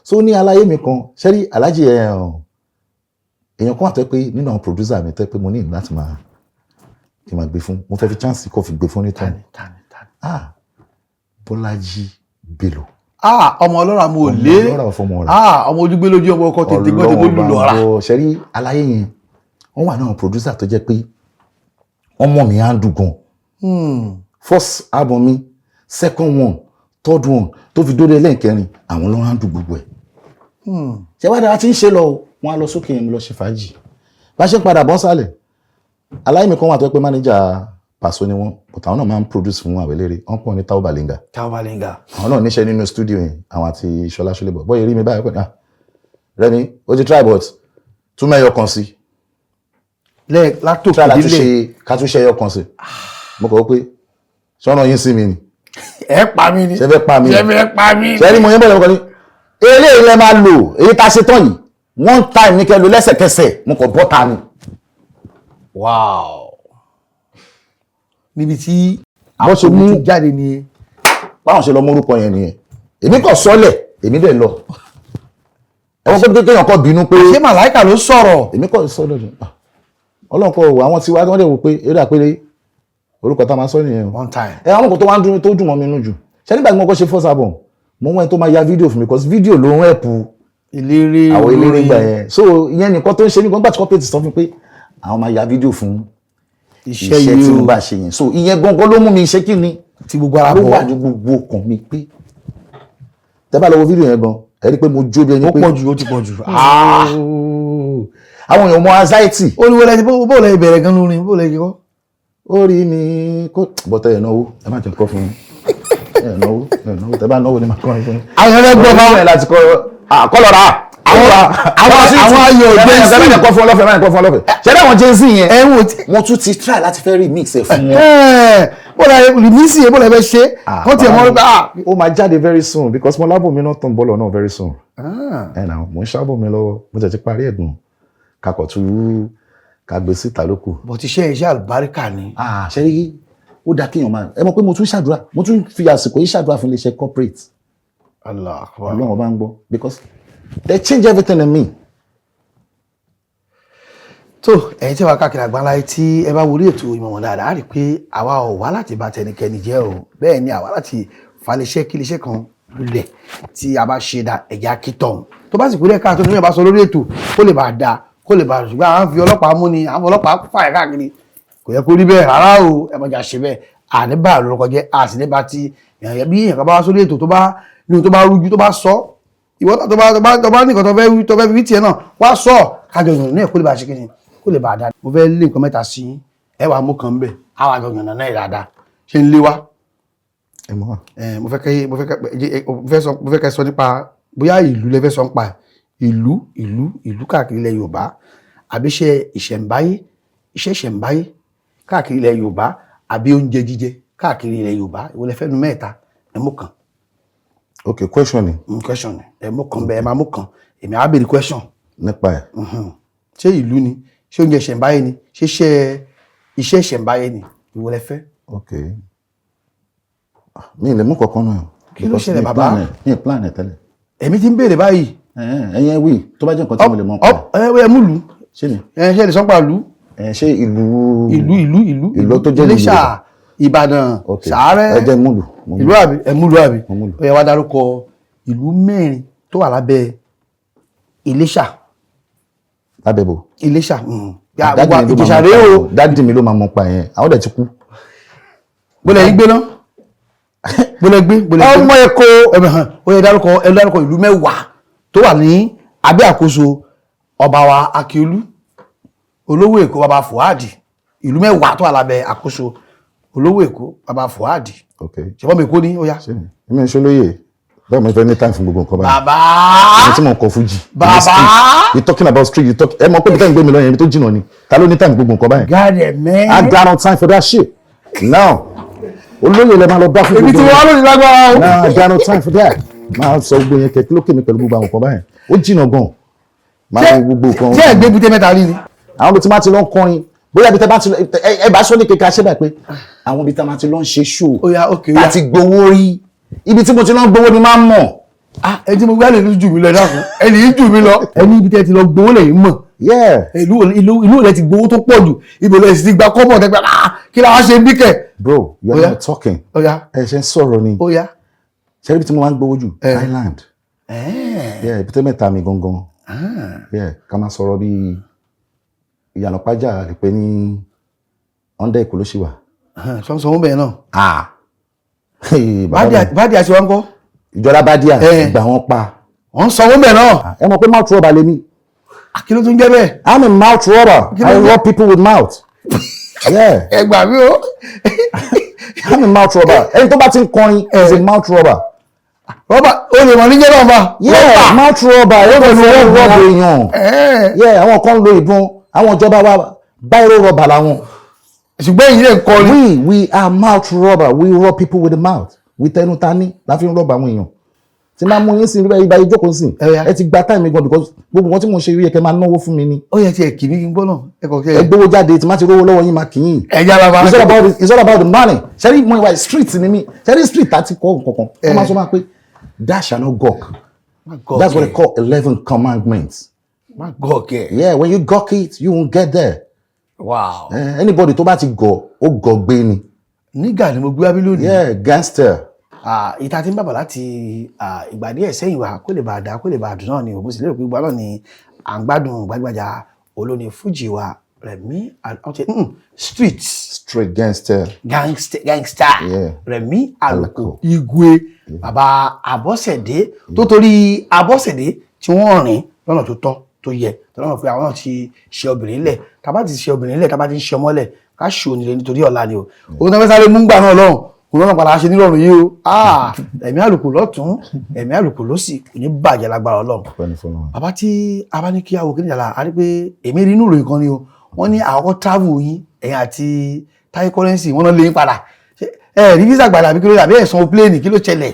So ní aláyé mi kan, ṣẹ́rí alájì ẹ̀, èèyàn kan wà tó yẹ pé nínú àwọn producer mi tó yẹ pé mo ní ìlú láti máa kí n máa gbé fún, mo fẹ́ fi chance kó fi gbé fún nítorí Tani, tani, tani? Ah, Bọ́lájí Bello. Ah, ọmọ ọlọ́ra mo lé. Ọmọ ọlọ́ra fọmọ rẹ̀. Ah, ọmọ ojúgbé lójú, ọmọ ọkọ tètè gbọ́n tètè lù lọ́ra. Ṣẹ́rí aláyé yẹn, wọ́n wà náà producer tó jẹ́ pé wọ́n mọ̀ mí handle gan. First album mi, second one, third one, tó fi dórí ẹlẹ́ǹkẹrin, àwọn ló handle gbogbo ẹ̀. Ṣé wàá dára tí ń ṣe lọ o, wọ́n á lọ sókè yẹn, mi lọ ṣe fàájì. Bá ṣe ń padà bọ́ sálẹ̀, aláyé mi kan wà tó jẹ́ pé manager Pàṣọ ni wọ́n, but àwọn náà máa ń produce fún Àwẹ̀lérè. Wọ́n pọ̀ ní Tao Balenga. Tao Balenga. Àwọn náà níṣẹ́ nínú studio yẹn, àwọn àti Ṣọlá Ṣọlẹ́bọ̀. Bọ́yẹ̀ rí mi báyìí pẹ̀lú, "Ah, Rẹ́mi, ó ti try, but tún mẹ́yọ kan sí." Lẹ́ẹ̀ látòkè Try láti délé. ṣe ká tún ṣe ẹyọ kan sí. Mo kọ̀ wọ́n pé sọ́nà yín sí mi ni. Ẹ pa mí ni. Ṣe fẹ́ pa mí ni? Ṣe fẹ́ pa mí ni? Ṣe rí mo yẹn bọ̀lẹ̀, mo kàn ní eléyìí lẹ máa lò, èyí tá a ṣe tán yìí, one time ní kẹ́ lò lẹ́sẹ̀kẹsẹ̀. Mo kọ̀ bọ́ta ni. Wow, níbi tí Bó ṣe mú ti jáde ni. Báwọn ṣe lọ mórúkọ yẹn nìyẹn. Èmi kàn sọ́lẹ̀, èmi dẹ̀ lọ. Ẹ̀wọ̀n pé kéèyàn kọ́ bínú pé Ṣé màláìkà ló sọ̀rọ̀? Èmi kàn sọ́lẹ̀ ni. Ah, Ọlọ́run kọ́ wò àwọn tiwa, wọ́n dẹ̀ wò pé eré àpérè orúkọ tá a máa sọ nìyẹn o. One time. Ẹ àwọn nǹkan tó wá ń dún tó dùn mọ́ mi nú jù ṣé, nígbà tí mo kọ́ ṣe first album, mo ń wẹ́n tó máa ya fídíò fún mi, because fídíò ló ń help Eléré. Àwọn eléré gbà yẹn. So ìyẹn nìkan tó ń ṣe mí gan, gbà tí corporate sọ fún mi pé àwọn máa ya fídíò fún iṣẹ́ iṣẹ́ yìí tí mo o bá ṣe yẹn, so ìyẹn gangan ló mú mi ṣe kí ni tí gbogbo ara ló bọ̀ wà ní gbogbo ọkàn mi pé tẹ́ bá lọ wo fídíò yẹn gan, ẹ rí i pé mo jó bí ẹni Ó pé pọ̀ jù, ó ti pọ̀ jù. Àwọn èèyàn mọ anxiety. Ó ní wọlé bó lẹ bẹ̀rẹ̀ gan lórin, bó lẹ kíkọ́. Ó rí mi kó bọ́tẹ́ ẹ̀ náwó, ẹ má jẹ́ kọ́ fún yín. Ẹ̀ náwó, ẹ̀ náwó, tẹ́ bá náwó ni màá kọrin fún yín. Àwọn ẹgbẹ́ gbọ́ Ọ̀rọ̀ ẹ̀ láti kọ́ àkọlọ́ra Àwọn ayọ̀ Gen Z. Ẹ má jẹ́ kọ́ fún ọlọ́fẹ́, ẹ má jẹ́ kọ́ fún ọlọ́fẹ́. Ṣé ẹ àwọn Gen Z yẹn, ẹ ń wò tí. wọ́n tún ti try láti fẹ́ remix ẹ̀ fún wọn. Ẹ bó lẹ remix yẹn, bó lẹ fẹ́ ṣe kó tiẹ̀ mọ́ ah. Ó máa jáde very soon, because mo lábò mi náà tán bọ́ọ̀lù náà very soon. Ẹ nà mo ń ṣàbò mi lọ́wọ́, mo tẹ̀ ti parí ẹ̀gbọ́n kakọ̀ tún ká gbé síta ló kù. But iṣẹ́ àlùbáríkà ni. Ah, ṣe rí, ó dáa kéèyàn máa, ẹ mọ̀ pé mo tún ṣàdúrà, mo tún fi àsìkò yìí ṣàdúrà fún iléeṣẹ́ corporate. Allah akbar. Ọlọ́run bá ń gbọ́, because they change everything in me. Tó ẹ̀yin tí wàá káàkiri àgbáńlá yìí, tí ẹ bá wọlé ètò ìmọ̀wọ̀n dáadáa, á rí i pé àwa ò wá láti bà tẹnikẹ́ni jẹ́ o. Bẹ́ẹ̀ ni àwa láti falẹ̀ṣẹ́ kí iléeṣẹ́ kan lulẹ̀ tí a bá ṣe da ẹ̀já kítọ̀hún tó bá sì kúrẹ́ káàtó níyàn bá sọ lórí ètò kó lè bá da kó lè bá, ṣùgbọ́n à ń fi ọlọ́pàá mú ni, à ń fi ọlọ́pàá fà ẹ̀ káàkiri, kò yẹ kó rí bẹ́ẹ̀ rárá o. Ẹ mọ̀jà ṣe bẹ́ẹ̀, àní bá lórúkọ jẹ́, a sì ní bá ti èèyàn. Bí èèyàn kan bá wá sórí ètò, tó bá ní ohun tó bá rújú tó bá sọ, ìwọ náà tó bá nìkan tó fẹ́ wí, tó fẹ́ fi tiẹ̀ náà wá sọ, kájọ yànnà náà kó lè bá ṣe kíni, kó lè bá dáa. Mo fẹ́ lé nǹkan mẹ́ta sí yín, ẹ wàá mú kan bẹ̀, á wàá jọ yànnà náà dáadáa. Ṣé ń lé wá? Ẹ mọ̀ wá. Ẹ mo fẹ́ kẹ́ mo fẹ́ kẹ́ sọ nípa bóyá ìlú lẹ fẹ́ sọ nípa ẹ̀, ìlú káàkiri ilẹ̀ Yorùbá, àbí iṣẹ́ ìṣẹ̀ǹbáyé, iṣẹ́ ìṣẹ̀ǹbáyé káàkiri ilẹ̀ Yorùbá, àbí oúnjẹ jíjẹ káàkiri ilẹ̀ Yorùbá. Ìwọ lẹ fẹ́ nu mẹ́ta, ẹ mú kan. Ok, question ni. Question ni. Ẹ mú kan bẹ́ẹ̀, ẹ máa mú kan, èmi á béèrè question. Nípa ẹ̀. Ṣé ìlú ni, ṣé oúnjẹ ìṣẹ̀ǹbáyé ni, ṣé iṣẹ́ ìṣẹ̀ǹbáyé ni, ìwọ lẹ fẹ́. Ok, mi ì lè mú kankan náà. Kí ló Because ṣẹlẹ̀, mi ì bàbá? plan ẹ̀, mi ì plan ẹ̀ tẹ́lẹ̀. Èmi ti ń béèrè báyìí. Ẹ̀yin ẹ wí, tó bá jẹ́ nǹkan tí mo lè mọ̀ pa ẹ̀. Ẹ mú lù. Ṣé mi Ẹ ṣe lè sọ́pà lù. Ẹ ṣé ìlú? Ìlú ìlú. Ìlú tó jẹ́ ìlú. Iléṣà, Ìbàdàn, Ok. Sàárẹ̀. Ẹ jẹ́ múlù, mo Ìlú àbí ẹ múlù àbí? Mo múlù. Ó yẹ wá dárúkọ ìlú mẹ́rin tó wà lábẹ́ Iléṣà. Lábẹ́ bò? Iléṣà. Yà, Daddy mi ló máa Ìjẹ̀ṣà mọ̀ rèé pa o. yẹn. Daddy mi ló máa mọ̀ pa yẹn, àwọn dẹ̀ ti kú. Bólẹ̀ yín gbé ná, bólẹ̀ gbé, bólẹ̀ gbé. Ọmọ Èkó. Ẹ̀mẹ̀ hàn. Ó yẹ dárúkọ, ẹ dárúkọ ìlú 10 tó wà ní abẹ́ àkóso ọba wa Akíolú, olówó Èkó, baba Fuadi. Ìlú 10 tó wà lábẹ́ àkóso olówó Èkó, baba Fuadi. Ok. Ṣùgbọ́n mi Èkó ní ó yá. Ṣé mi, èmi ń ṣolóye bẹ́ẹ̀, mo fẹ́ ní time fún gbogbo nǹkan báyìí. Bàbá. Èmi tí mò ń kọ fújì. Bàbá. You talking about street, you talk, ẹ mọ̀ pé bí táyì ń gbé mi lọ yẹn, ibi tó jìnnà ni. Ta ló ní time gbogbo nǹkan báyìí? Gáàdẹ̀ mẹ́. I got no time for that shit now. Olóyè lè máa lọ bá fún Èmi tí gbogbo wọ́n lónìí lágbára o. Nah, I got no time for that. Máa sọ gbogbo yẹn kẹ̀kẹ́ lókè mi pẹ̀lú gbogbo àwọn nǹkan báyìí, ó jìnnà gan máa wo gbogbo nǹkan. Ṣé ẹ gbé búté mẹ́ta rí ni? Àwọn ibi tí máa ti lọ ń kọrin, bóyá ibi tí bá ti lọ, ẹ bá sọ ní kékeré ṣé báyìí pé àwọn ibi tí a máa ti lọ ń ṣe show Ó yá, okay, ó yá. láti gbowó rí, ibi tí mo ti lọ ń gbowó ni máa ń mọ̀. Ah, ẹni tí mo gbá lè ní jù mí lọ, ẹ dákun, ẹni yìí jù mí lọ. Ẹni ibi tẹ́ ti lọ gbowó lẹ́yìn mọ̀. Yeah. Ìlú rẹ ti gbowó tó pọ̀ jù, ibo lẹ sì ti gba kọ́bọ̀ tẹ́gbẹ́? Ah, kí la wá ṣe bí kẹ̀? Bro, you Ó are yá. not talking. Ó yá. Ẹ ṣe ń sọ̀rọ̀ ni. Ó yá. Ṣe ibi tí mo máa ń gbowó jù? Eh. Island. Yeah, ibi tẹ́ mẹ́ta mi gangan. Yeah, ká máa sọ̀rọ̀ bíi Ìyànà Pájà, lè pé ní under Èkó ló ṣì wà. Sọ́nsọ́n wọn bẹ̀rẹ̀ náà. Ah. Hey, bàbá mi. Bádìí àti wọn kọ́. Ìjọba Bádíà. Eh. Ìgbà wọn pa. Wọ́n sanwó bẹ̀rẹ̀ náà. Ẹ mọ̀ pé mouth rubber lèmi. Kí ló tún jẹ́ bẹ́ẹ̀? I'm a mouth rubber. Kí ló I ń jẹ́? rub people with mouth. Yeah. Ẹ gbà mí o. I'm a mouth rubber. Ẹni tó bá ti ń kọrin is a mouth rubber. Rọ́bà ó lè mọ̀ níjẹ́ náà bá. Yeah, mouth rubber. Ẹ kò fọwọ́ rub èèyàn. Yeah, àwọn kan ń lo ìbọn, àwọn ìjọba wa, biro rubber làwọn. Ṣùgbọ́n èyí lè kọrin. We are mouth rubber. We rub people with the mouth. With ẹnu ta ní la fi ń rub àwọn èèyàn. Tí máa mú yín sí ibà ìjókòó sí, Ẹ yá. ẹ ti gba time mi gan, because gbogbo nǹkan tí mo ń ṣe yẹ kẹ́ máa náwó fún mi ni. Ó yẹ ti ẹ̀ kì mí kí n gbọ́ náà, ẹ kọ̀ kí Ẹ ẹ. gbówó jáde, tí má ti rówó lọ́wọ́ yín, máa kì í. Ẹ yára bá. It's all about the money. Ṣẹ́rí mo ìwà street ni mí. Ṣẹ́rí street àti kọ́ nǹkankan. Wọ́n máa sọ máa pé dash and no gawk. That's what they call 11 commandments. Má gọ̀ kẹ̀. Yeah, when you gawk it, you won't get there. Wow. Anybody tó bá ti gọ̀, ó gọ̀ gbé ni. Nígbà ni mo gbé wábí lónìí. Yeah, gangster. Ìta tí ń bàbà láti ìgbà díẹ̀ sẹ́yìn wá, kó lè bá a dá, kó lè bá a dùn náà ni. Òun sì lérò pé gbogbo náà ni à ń gbádùn gbajúgbajà olórin fújì wa, Rẹ̀mí street Straight gangster. Gangster, gangster. Rẹ̀mí Àlùkò. Àlùkò. Igwe bàbá Àbọ̀sẹ̀dé tó torí Àbọ̀sẹ̀dé tí wọ́n rìn lọ́nà tó tọ́ tó yẹ, tó lọ́nà pé àwọn náà ti ṣe obìnrin lẹ̀, tá bá ti ṣe obìnrin lẹ̀, tá bá ti ń ṣe ọmọ lẹ̀, ká ṣe òní nítorí ọ̀la ni o. Òun tó fẹ́ sáré mú gbà náà lọ́hùn òun lọ́nà padà ṣe nírọ̀rùn yìí o. Ẹ̀mí Àlùkò lọ́tún, Ẹ̀mí Àlùkò lósì, kò ní bàjẹ́ lágbára Ọlọ́run. Ọpẹ́ ní f'Ọlọ́run. Bàbá, tí a bá ní kí a wò kí ní ìjàlá, a rí pé èmi rí inú ìròyìn kan ni o, wọ́n ní àkọ́kọ́ travel yín, ẹ̀yin àti Taye Currency, wọ́n náà lé yín padà. Ṣé ẹ rí visa gbàdà àbí kí ló dé, àbí ẹ̀sán plane, kí ló ṣẹlẹ̀?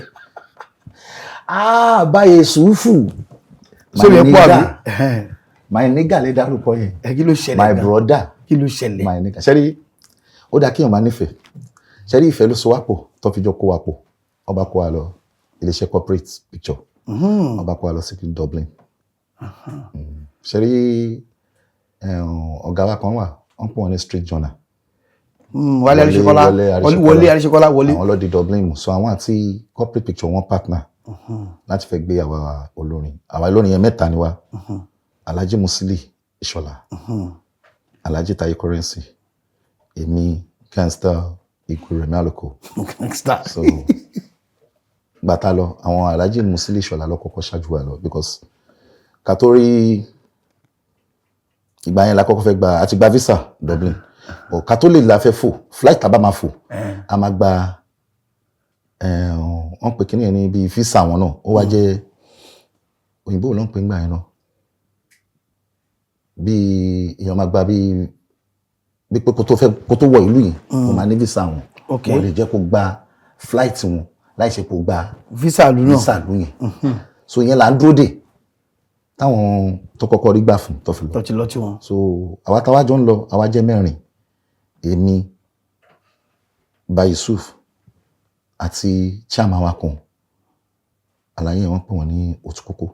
Ah, báyé sùúfù. Sórí ẹ̀ pọ̀ àbí? My nigga lè dárúkọ yẹn. Ẹ kí ló ṣẹlẹ̀ My gan? brother. Kí ló ṣẹlẹ̀? My nigga. Ṣẹ́rí, ó dáa kéèyàn máa nífẹ̀ẹ́. Ṣẹ́rí, ìfẹ́ ló so wá pọ̀ tó fi jọ kó wa pọ̀. Ọba kó wa lọ iléeṣẹ́ corporate picture. Ọba kó wa lọ sí Dublin. Ṣẹ́rí, ọ̀gá wa kan wà, wọ́n pè wọ́n ní Street Journal. Wálé Àríṣekọ́lá. Wọlé Àríṣekọ́lá, Wọlé. Àwọn ló di Dublin mú. So àwọn àti corporate picture wọn partner láti fẹ́ gbé àwa olórin. Àwa olórin yẹn, mẹ́ta ni wa: Alhaji Musili Ìṣọ̀lá, Alhaji Taye Currency, èmi gangster Igwe Rẹ̀mí Àlùkò. Gangster. So gbàtà lọ, àwọn Alhaji Musili Ìṣọ̀lá lọ kọ́kọ́ ṣáájú wa lọ, because ká tó rí ìgbà yẹn la kọ́kọ́ fẹ́ gba àti gba visa Dublin, but ká tó lè la fẹ́ fò flight, tá a bá máa fò, a máa gba wọ́n pè kíní yẹn ní bíi visa wọn náà, ó wá jẹ́ òyìnbó ló ń pè ńgbà yẹn náà, bíi èèyàn máa gba bíi pé kó tó fẹ́ kó tó wọ ìlú yìí, kó máa ní visa wọn. Wọ́n lè jẹ́ kó gba flight wọn láì ṣe kó gba visa ìlú náà. Visa ìlú yẹn. So ìyẹn là ń dúró dè táwọn tó kọ́kọ́ rí gbà fún tó fi lọ. Tó ti lọ tí wọn. So àwa táwa jọ ń lọ, àwa jẹ́ mẹ́rin: èmi, Ba Yusuf àti chairman wa kan, àlàyé yẹn, wọ́n pè wọ́n ní Òtúkókó.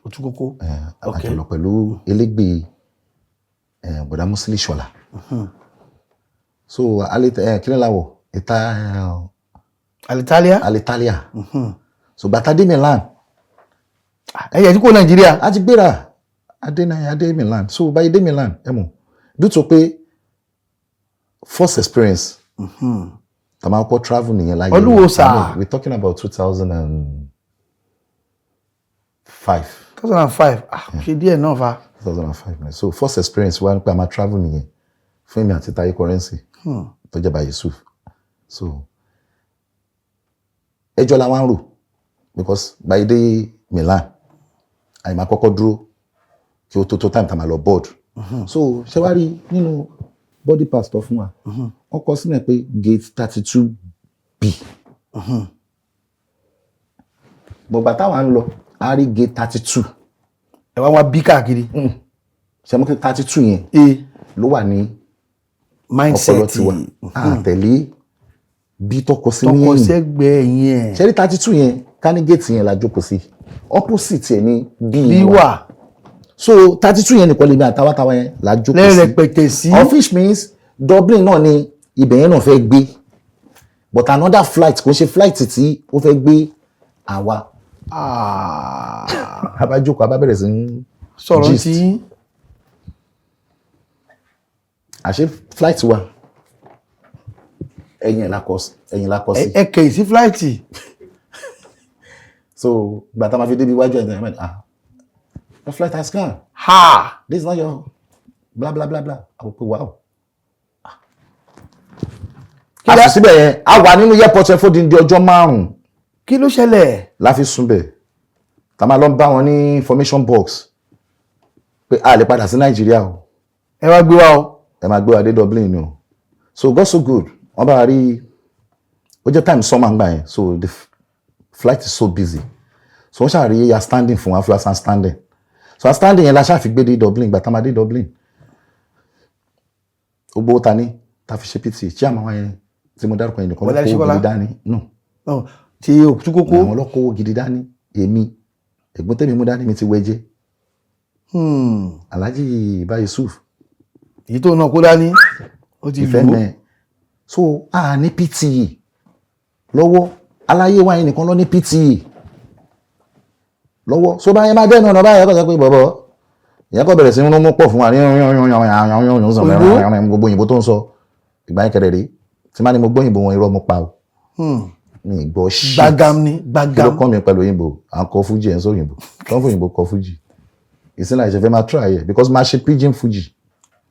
Òtúkókó. Àjọlọ pẹ̀lú elégbè bọ̀dá Musili Ṣọlá. So alẹ́ kí ni láwọ̀ ìta Alitalia. Alitalia. So bàtà dé Milan. Ẹ̀yẹ tí kò Nàìjíríà. A ti gbéra adé náà, adé Milan. So báyìí dé Milan, ẹ mọ̀ due to pé first experience tá máa kọ́ travel nìyẹn láyé. Ọdún wo sà? We talking about 2005. 2005, ah, ṣe díẹ̀ náà fa. 2005. So first experience wa nípa máa travel nìyẹn fún èmi àti Taye Currency tó jẹ́ bá Yusuf. So ẹjọ́ la wá ń rò, because by dé Milan, àyè máa kọ́kọ́ dúró kí ó tó tó time tá máa lọ board. So ṣé wàá rí nínú boarding pass tó fún wa, wọ́n kọ sílẹ̀ pé gate 32B. Gbọ̀ngbà táwa ń lọ, a rí gate 32. Ẹ wá wá bí káàkiri. Ṣe mú kí 32 yẹn ló wà ní mindset. Ọpọlọ tiwa àtẹ̀lé bí tọkọ sí ní tọkọ ẹ̀yìn. Sẹ́gbẹ̀ẹ́ yẹn. Ṣe rí 32 yẹn, ká ní gate yẹn la jókòó sí, opposite ẹ̀ ní B bí wà. Wà. So 32 yẹn nìkan lèmi àtàwátàwá yẹn la jókòó sí. Lẹ́rẹ̀pẹ̀tẹ̀ sí. Of which means Dublin náà ni ibẹ̀ yẹn náà fẹ́ gbé, but another flight, kò ṣe flight tí ó fẹ́ gbé àwa. A bá jókòó, a bá bẹ̀rẹ̀ sí ní sọ̀rọ̀ gist. Tí Àṣé flight wa, ẹ̀yìn ẹ̀ la kọ sí, ẹ̀yìn la kọ sí. Ẹ kẹ̀yìn sí flight. So ìgbà tá a máa fi débi iwájú ẹ̀ ẹ̀, "Ah, the flight has gone." Ha. "This is not your bla bla bla bla." Àwọn pé wow. Kí A la- sì síbẹ̀ yẹn, a wà nínú airport yẹn fún odindi ọjọ́ 5. Kí ló ṣẹlẹ̀? La fi sùn bẹ̀, tá a máa lọ bá wọn ní information box pé a lè padà sí Nàìjíríà o. Ẹ wá gbé wa o. Ẹ máa gbé wa dé Dublin ni o. So God so good, wọ́n bá wa rí, ó jẹ́ time summer ngbà yẹn, so the flight is so busy, so wọ́n ṣàrí ya standing fún wa, fún wa standing. So a standing yẹn la ṣáà fi gbé dé Dublin. Gbà tá a máa dé Dublin, gbogbo ta ní ta fi ṣe pt chairman wa yẹn tí mo dárúkọ yẹn nìkan ló Wọlé kówó Àríṣekọ́lá? gidi dání no. Oh, ti Òtúkókó. Àwọn ló kówó gidi dání. Èmi, ẹ̀gbọ́n tèmi mú dání mi ti wẹ́jẹ́. Alhaji Ba Yusuf. Èyí tó náà kó dání ó ti ìfẹ́ lù ú. mẹ́. So a ní PTA lọ́wọ́, aláyé wáyé nìkan ló ní PTA lọ́wọ́. So báyẹn máa dẹ́nu ọ̀nà báyẹn kọ́ sọ pé bọ̀bọ̀ ìyẹn kọ́ bẹ̀rẹ̀ sí ń mú pọ̀ fún wa ní gbogbo òyìnbó tó ń sọ ìgbà yẹn kẹrẹ̀ rí tí má ní mo gbọ́ òyìnbó wọn, irọ́ mo pa o. Mi ì gbọ́ shit. Gbagam ni. Kí ló Gbagam. kọ́ mi pẹ̀lú òyìnbó? À ń kọ fújì, ẹ̀ ń sọ òyìnbó tó ń fún òyìnbó kọ fújì ìsìnlẹ̀ àìṣe fẹ́ máa try ẹ̀ because máa ṣe pidgin fújì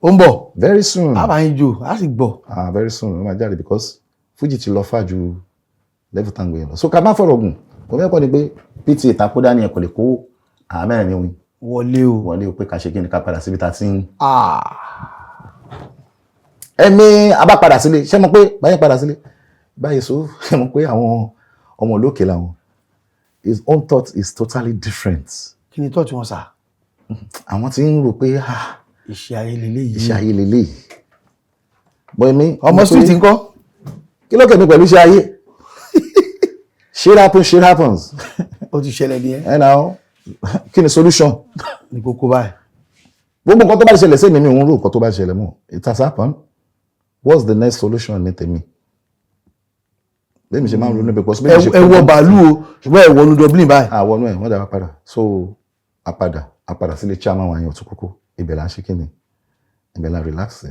Ó ń bọ̀. very soon. A bá yín jò, a sì gbọ́. Ah, very soon ó máa jáde because fújì ti lọ fà ju level tango yẹn lọ. So ká má fọ̀rọ̀ gùn, kò mẹ́kọ̀ọ́ ni pé PTA takó dání ẹ̀ kò lè kó àmẹ́rin ní orin Wọlé o. wọlé o, pé ká ṣe kí ni, ká padà síbi tá a ti ń Ah. ẹ̀mí abá padà sílé. Ṣé mo pé báyìí padà sílé báyìí, so ṣé mo pé àwọn ọmọ olókè làwọn, his own thought is totally different. Kí ni tọ́ọ̀tì wọn sà? Àwọn tí ń rò pé ah, Iṣẹ́ ayé lélẹ́yìí. Iṣẹ́ ayé lélẹ́yìí bọ́ èmi Ọmọ street ńkọ́? Kí ló kẹ́ mi pẹ̀lú iṣẹ́ ayé? Shit happens, shit happens. Ó ti ṣẹlẹ̀ ní ẹ. And now, kí ni solution? Ní kókó báyìí. Gbogbo nǹkan tó bá ṣẹlẹ̀ sí mi, mi ò ń rò nǹkan tó bá ṣẹlẹ̀ mọ́. It has happened, what's the next solution ní tèmi? Bẹ́ẹ̀ mi ṣe máa ń ronú because bẹ́ẹ̀ mi ṣe Ẹ wọ bàálù o, ṣùgbọ́n ẹ wọnú Dublin báyìí. Àwọn ẹ̀ wọ́n dá wa padà. So a padà sílé chairman wa yẹn ọ̀tún kókó. Ibẹ̀ là ń ṣe kíni, ibẹ̀ là ń relax.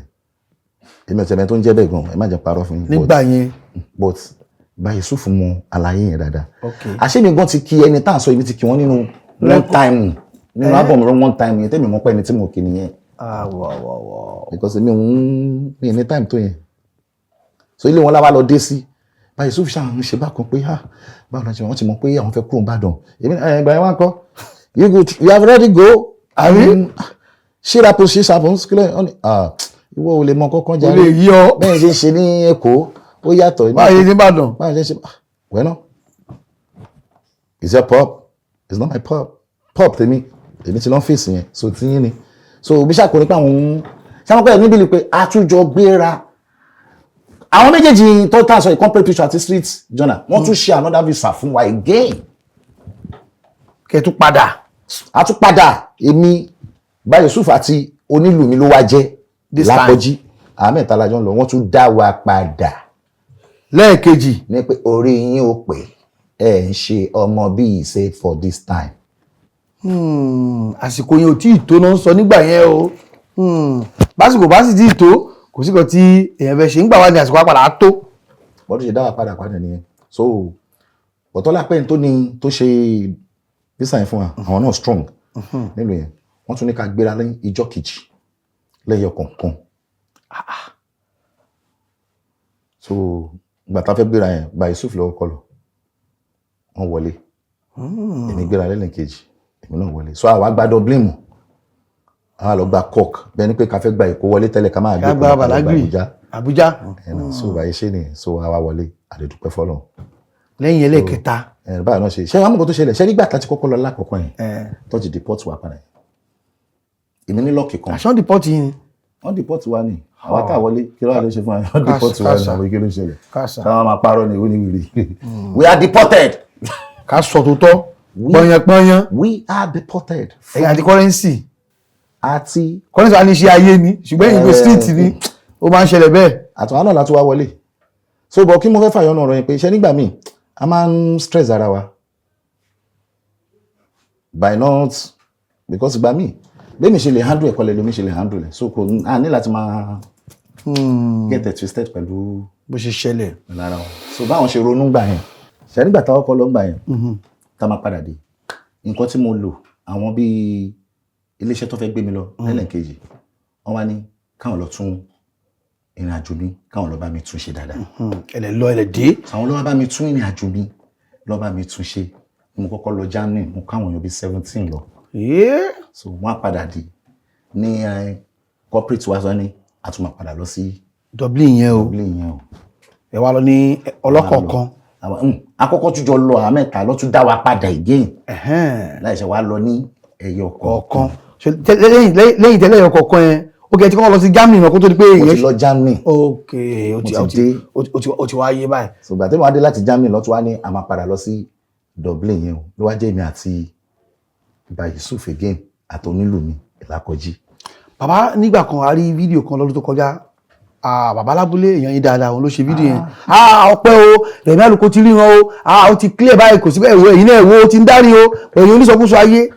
Èmi ò tẹ̀lé tó ń jẹ́ bẹ́ẹ̀ gan, ẹ má jẹ́ parọ́ fún yín. Nígbà yẹn. But báyìí Yusuf mọ àlàyé yẹn dáadáa. Ok. Àṣé mi gan ti kí ẹni tá à ń sọ, ibi ti kí wọ́n nínú one time, nínú album rẹ one time yẹn tẹ́mi mọ̀ pé ẹni tí mo kì nìyẹn. Àwọ̀ àwọ̀ àwọ̀. Because èmi òun mi ní time tó yẹn. So ilé wọn láwa lọ dé sí báyìí. Yusuf ṣáà ń ṣe bákan pé ah, báwo la ṣe, wọ́n ti mọ̀ pé àwọn fẹ́ kúrò n'Ìbàdàn. Èmi ẹ̀ ìgbà yẹn wá ń kọ́, you go, you have already go. Àbí? Shit happens, shit happens. Kílẹ̀ ọ́n ni ah, ìwọ ò lè mọ kankan Kò jáde. lè yí ọ. Bẹ́ẹ̀ ṣe ń ṣe ní Èkó ó yàtọ̀. Báyìí ní Ìbàdàn. Báyìí ṣe ń ṣe, ah, well, is your pop, it's not my pop. Pop tèmi, èmi ti lọ́n fèsì yẹn, so tí yín ni. So bí ṣàkóso pé àwọn ṣáwọn pẹ̀lú níbi ni pé àtúnjọ gbéra àwọn méjèèjì tó tà sọ corporate picture àti street journal, wọ́n tún ṣe another visa fún wa again. Kẹ́ tún padà. A tún padà, èmi bá Yusuf àti onílù mi ló wá jẹ́. This time. Lápọ́jí àmẹ́ta la jọ ń lọ, wọ́n tún dá wa padà. Lẹ́ẹ̀kejì. Ní pé orí yín ò pé, ẹ ń ṣe ọmọ bíi ṣe for this time. Àsìkò yẹn ò tí ì tó náà ń sọ nígbà yẹn o. Básìkò bá sì tí ì tó, kò sí kan tí èèyàn fẹ́ ṣe ń gbà wá ní àsìkò àpàdà á tó. Bọ́dún ṣe dá wa padà padà nìyẹn. So bọ̀tọ́lá pẹ́ tó ní tó ṣe visa yẹn fún wa, àwọn náà strong nílùú yẹn. Wọ́n tún ní ká gbéra lẹ́yìn ìjọ́ kejì lẹ́yọ kọ̀ọ̀kan. So ìgbà tá a fẹ́ gbéra yẹn, gba Yusuf lọ́wọ́ kọ́ lọ, wọ́n wọlé. Èmi gbéra lẹ́lẹ̀ kejì, èmi náà wọlé. So àwa gba Dublin mọ̀, àwa lọ gba Cork, bẹ́ẹ̀ ni pé ká fẹ́ gba Èkó wọlé tẹ́lẹ̀, ká máa gbé Ká gba Èkó, ká lọ gba Badagry. Àbújá. Àbújá. Ẹ̀nà so báyìí ṣe nìyẹn. So àwa wọlé, àdèdúpẹ́ fọlọ́run. Lẹ́yìn ẹlẹ́ẹ̀kẹta. Ẹ̀ báyìí náà ṣe ṣé àwọn nǹkan tó ṣẹlẹ̀ ṣé nígbà tá a ti kọ́kọ́ lọ lákọ̀ọ́kọ́ yẹn, tó ti deport wa padà yẹn, èmi ní luck kan. Àṣọ deport yìí ni? Wọ́n deport wa ni. Àwa tá a wọlé, kí ló wà ló ṣe fún wa? Wọ́n deport wa ni. Kásá. Àwọn kí ló ṣẹlẹ̀? Kásá. Káwọn máa parọ́ ni ìwé ni wìrì. We are deported. Ká sọ tó tọ́ pọ́nyánpọ́nyán. We are deported. Ẹ̀yìn àti currency. Àti Currency wa ní iṣẹ́ ayé ni, ṣùgbọ́n ìgbé street ni ó máa ń ṣẹlẹ̀ bẹ́ẹ̀. Àtàwọn náà láti wá wọlé. So bọ̀ kí mo fẹ́ fàyọ́nù ọ̀rọ̀ yẹn pé ṣé nígbà míì a máa ń stress ara wa by not, because ìgbà míì bẹ́ẹ̀ mi ṣe lè handle ẹ̀kọ́ lẹ́lómi ṣe lè handle ẹ̀, so kò a ní láti máa get it twisted pẹ̀lú Bó ṣe ṣẹlẹ̀. pẹ̀lú ara wọn. So báwọn ṣe ronú gbà yẹn, ṣe nígbà táwọn kọ́ lọ gbà yẹn, tá a máa padà dé, nǹkan tí mo lò, àwọn bíi iléeṣẹ́ tó fẹ́ gbé mi lọ lẹ́lẹ́kejì, wọ́n wá ní káwọn lọ tún ìrìn àjò mi, káwọn lọ bá mi tún ṣe dáadáa. Ẹlẹ lọ, ẹlẹ dé. Àwọn ló wá bá mi tún ìrìn àjò mi, lọ bá mi tún ṣe. Mo kọ́kọ́ lọ Germany, mo káwọn èèyàn bíi 17 lọ. So wọ́n á padà dé ní corporate wa sọ ní a tún máa padà lọ sí Dublin yẹn o. Dublin yẹn o. Ẹ wá lọ ní ọlọ́kọ̀ọ̀kan. Àkọ́kọ́ tún jọ lọ, àwọn mẹ́ta ló tún dá wa padà again. Ẹ̀hẹ́n. Láì ṣe wá lọ ní ẹyọ kọ̀ọ̀kan. Ṣe lẹ́yìn tẹ́lẹ̀ ẹyọ kọ̀ọ̀kan yẹn, ó kẹ́ ẹ ti kọ́kọ́ lọ sí Germany náà kó tó di pé Mo èèyàn ti lọ Germany. Ok, ó ti Mo ó ti ti dé. ó ti wá yé báyìí. So ìgbà tí mo wá dé láti Germany lọ, tún wá ní a máa padà lọ sí Dublin yẹn o, ló wá jẹ́ èmi àti Ìbà Yusuf again àti onílù mi Ìlàkọjí. Bàbá, nígbà kan a rí fídíò kan lọ́dún tó kọjá. Ah, bàbá lábúlé, èèyàn yín dáadáa, òun ló ṣe fídíò yẹn. Ah, ọpẹ́ o, Rẹ̀mí Àlùkò ti ríran o. Ah, ó ti clear báyìí, kò sí bẹ́ẹ̀ wo èyí náà wo, ó ti ń dárí o. Èyí onísọkúsọ ayé,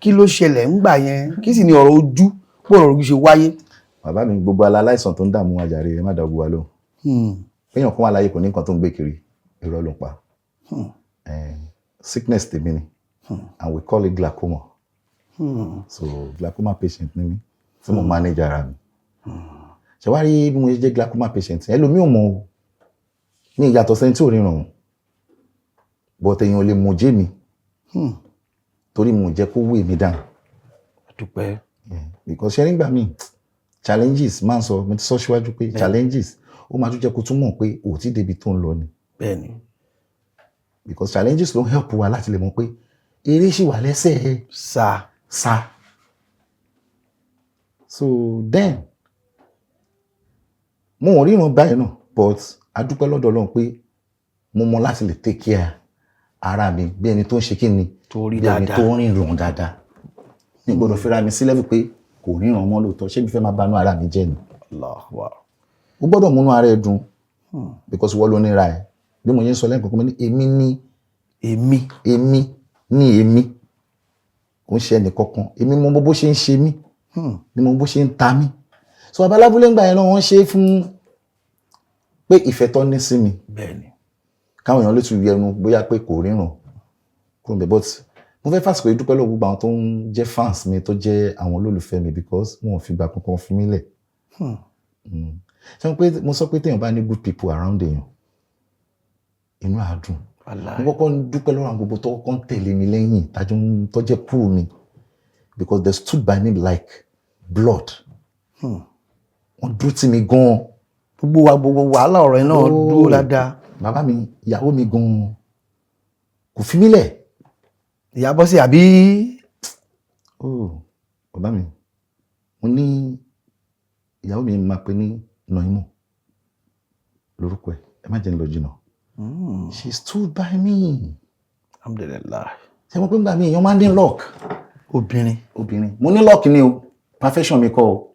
kí ló ṣẹlẹ̀ ńgbà yẹn? Kí sì ni ọ̀rọ̀ ojú, bó ọ̀rọ̀ ojú ṣe wáyé? Bàbá mi, gbogbo aláìsàn tó ń dààmú wa jàre, ẹ má dá gbogbo wa lóhùn. Péyàn kan wà láyé kò ní nǹkan tó ń gbé kiri, irọ́ ló ń pa. Sickness tèmi ni and we call it glaucoma. So glaucoma patient ni mí tí mo manage ara mi. Ṣe wá rí bí mo ṣe jẹ́ glaucoma patient, ẹlòmíì ò mọ̀ o, ní ìyàtọ̀ sẹ́ni tí ò ríran o, but èèyàn ò lè mọ̀ jẹ́ mi torí mo jẹ́ kó weigh mi down. Dúpẹ́. Yeah, because ṣe nígbà míì challenges máa ń sọ, mo ti sọ síwájú pé challenges ó máa tún jẹ́ kó tún mọ̀ pé ò tí débi tó ń lọ ni. Because challenges ló ń help wa láti lè mọ̀ pé eré ṣì wà lẹ́sẹ̀ ẹ̀ sá sá. So then mo ò ríran báyìí náà, but a dúpẹ́ lọ́dọ̀ Ọlọ́run pé mo mọ láti lè take care ara mi bí ẹni tó ń ṣe kí ni, tó rí bí ẹni dáadáa. tó ń ríran dáadáa. Mi gbọ́dọ̀ fira mi sí level pé kò ríran mọ́ lóòótọ́. Ṣé mi fẹ́ máa banú ara mi jẹ́ ni? Allahu Akbar. O gbọ́dọ̀ múnú ara ẹ dùn because wọ́n ló níra ẹ. Bí mo yẹn ń sọ lẹ́yìn kankan, mo ní èmi ní èmi. Èmi ní èmi, kò ń ṣe ẹnì kankan. Èmi mọ bó ṣe ń ṣe mí ni mo bó ṣe ń ta mí. So babalábúlé ńgbà yẹn náà, wọ́n ṣe é fún pé ìfẹ́ tó ní sí mi, káwọn èèyàn lè tún yẹnu bóyá pé kò ríran kúrò bẹ́ẹ̀. But mo fẹ́ fàsìkò yìí dúpẹ́ lọ́wọ́ gbogbo àwọn tó ń jẹ́ fans mi, tó jẹ́ àwọn olólùfẹ́ mi, because wọn ò fìgbà kankan fi mí lẹ̀. Ṣé mo pé mo sọ pé téèyàn bá ní good people around èèyàn, inú á dùn. Wàláhì. Mo kọ́kọ́ ń dúpẹ́ lọ́wọ́ àwọn gbogbo tó kọ́kọ́ ń tẹ̀lé mi lẹ́yìn tájú tó jẹ́ kúrò mi, because they stood by me like blood. Wọ́n dúró tì mí gan-an. Gbogbo wa, gbogbo wàhálà ọ̀rọ̀ yẹn náà Oh. dúró dáadáa. Bàbá mi, ìyàwó mi gan-an kò fi mí lẹ̀. Ìyá Bọ́sẹ̀ àbí? Oh, bàbá mi, mo ní ìyàwó mi máa pe ní Naimo lórúkọ ẹ̀, ẹ má jẹ́ n lọ jìnnà. She stood by me. Alhamdulillah. Ṣé mo pé ńgbà mi èèyàn máa ń ní luck. Obìnrin. Obìnrin, mo ní luck ni o, perfection mi kọ́ o.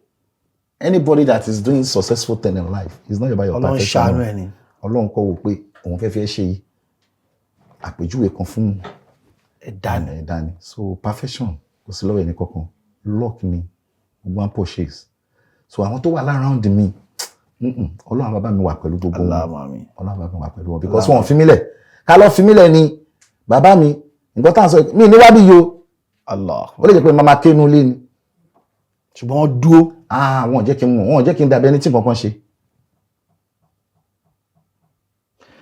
Anybody that is doing successful thing in life is not about your Ọlọ́run perfection. ṣàánú ẹ̀ ni. Ọlọ́run kọ́ wò pé òun fẹ́ fẹ́ ṣe àpèjúwe kan fún ẹ̀dá ni. Ẹ̀dá ni. So perfection kò sí lọ́wọ́ ẹni kankan, luck ni gbogbo wọn purchase. So àwọn tó wà around mi, Ọlọ́run bàbá mi wà pẹ̀lú gbogbo wọn. Allahumma amin. Ọlọ́run bàbá mi wà pẹ̀lú wọn because wọn ò fi mí lẹ̀. Ká lọ́ fi mí lẹ̀ ni, bàbá mi, nǹkan tá à ń sọ mí níwájú yìí o, Allah. ó lè jẹ́ pé màmá kéénu lé ni. Ṣùgbọ́n wọ́n dúró. Ah, wọn ò jẹ́ kí n mọ̀, wọn ò jẹ́ kí n dàbí ẹni tí nǹkan kan ṣe.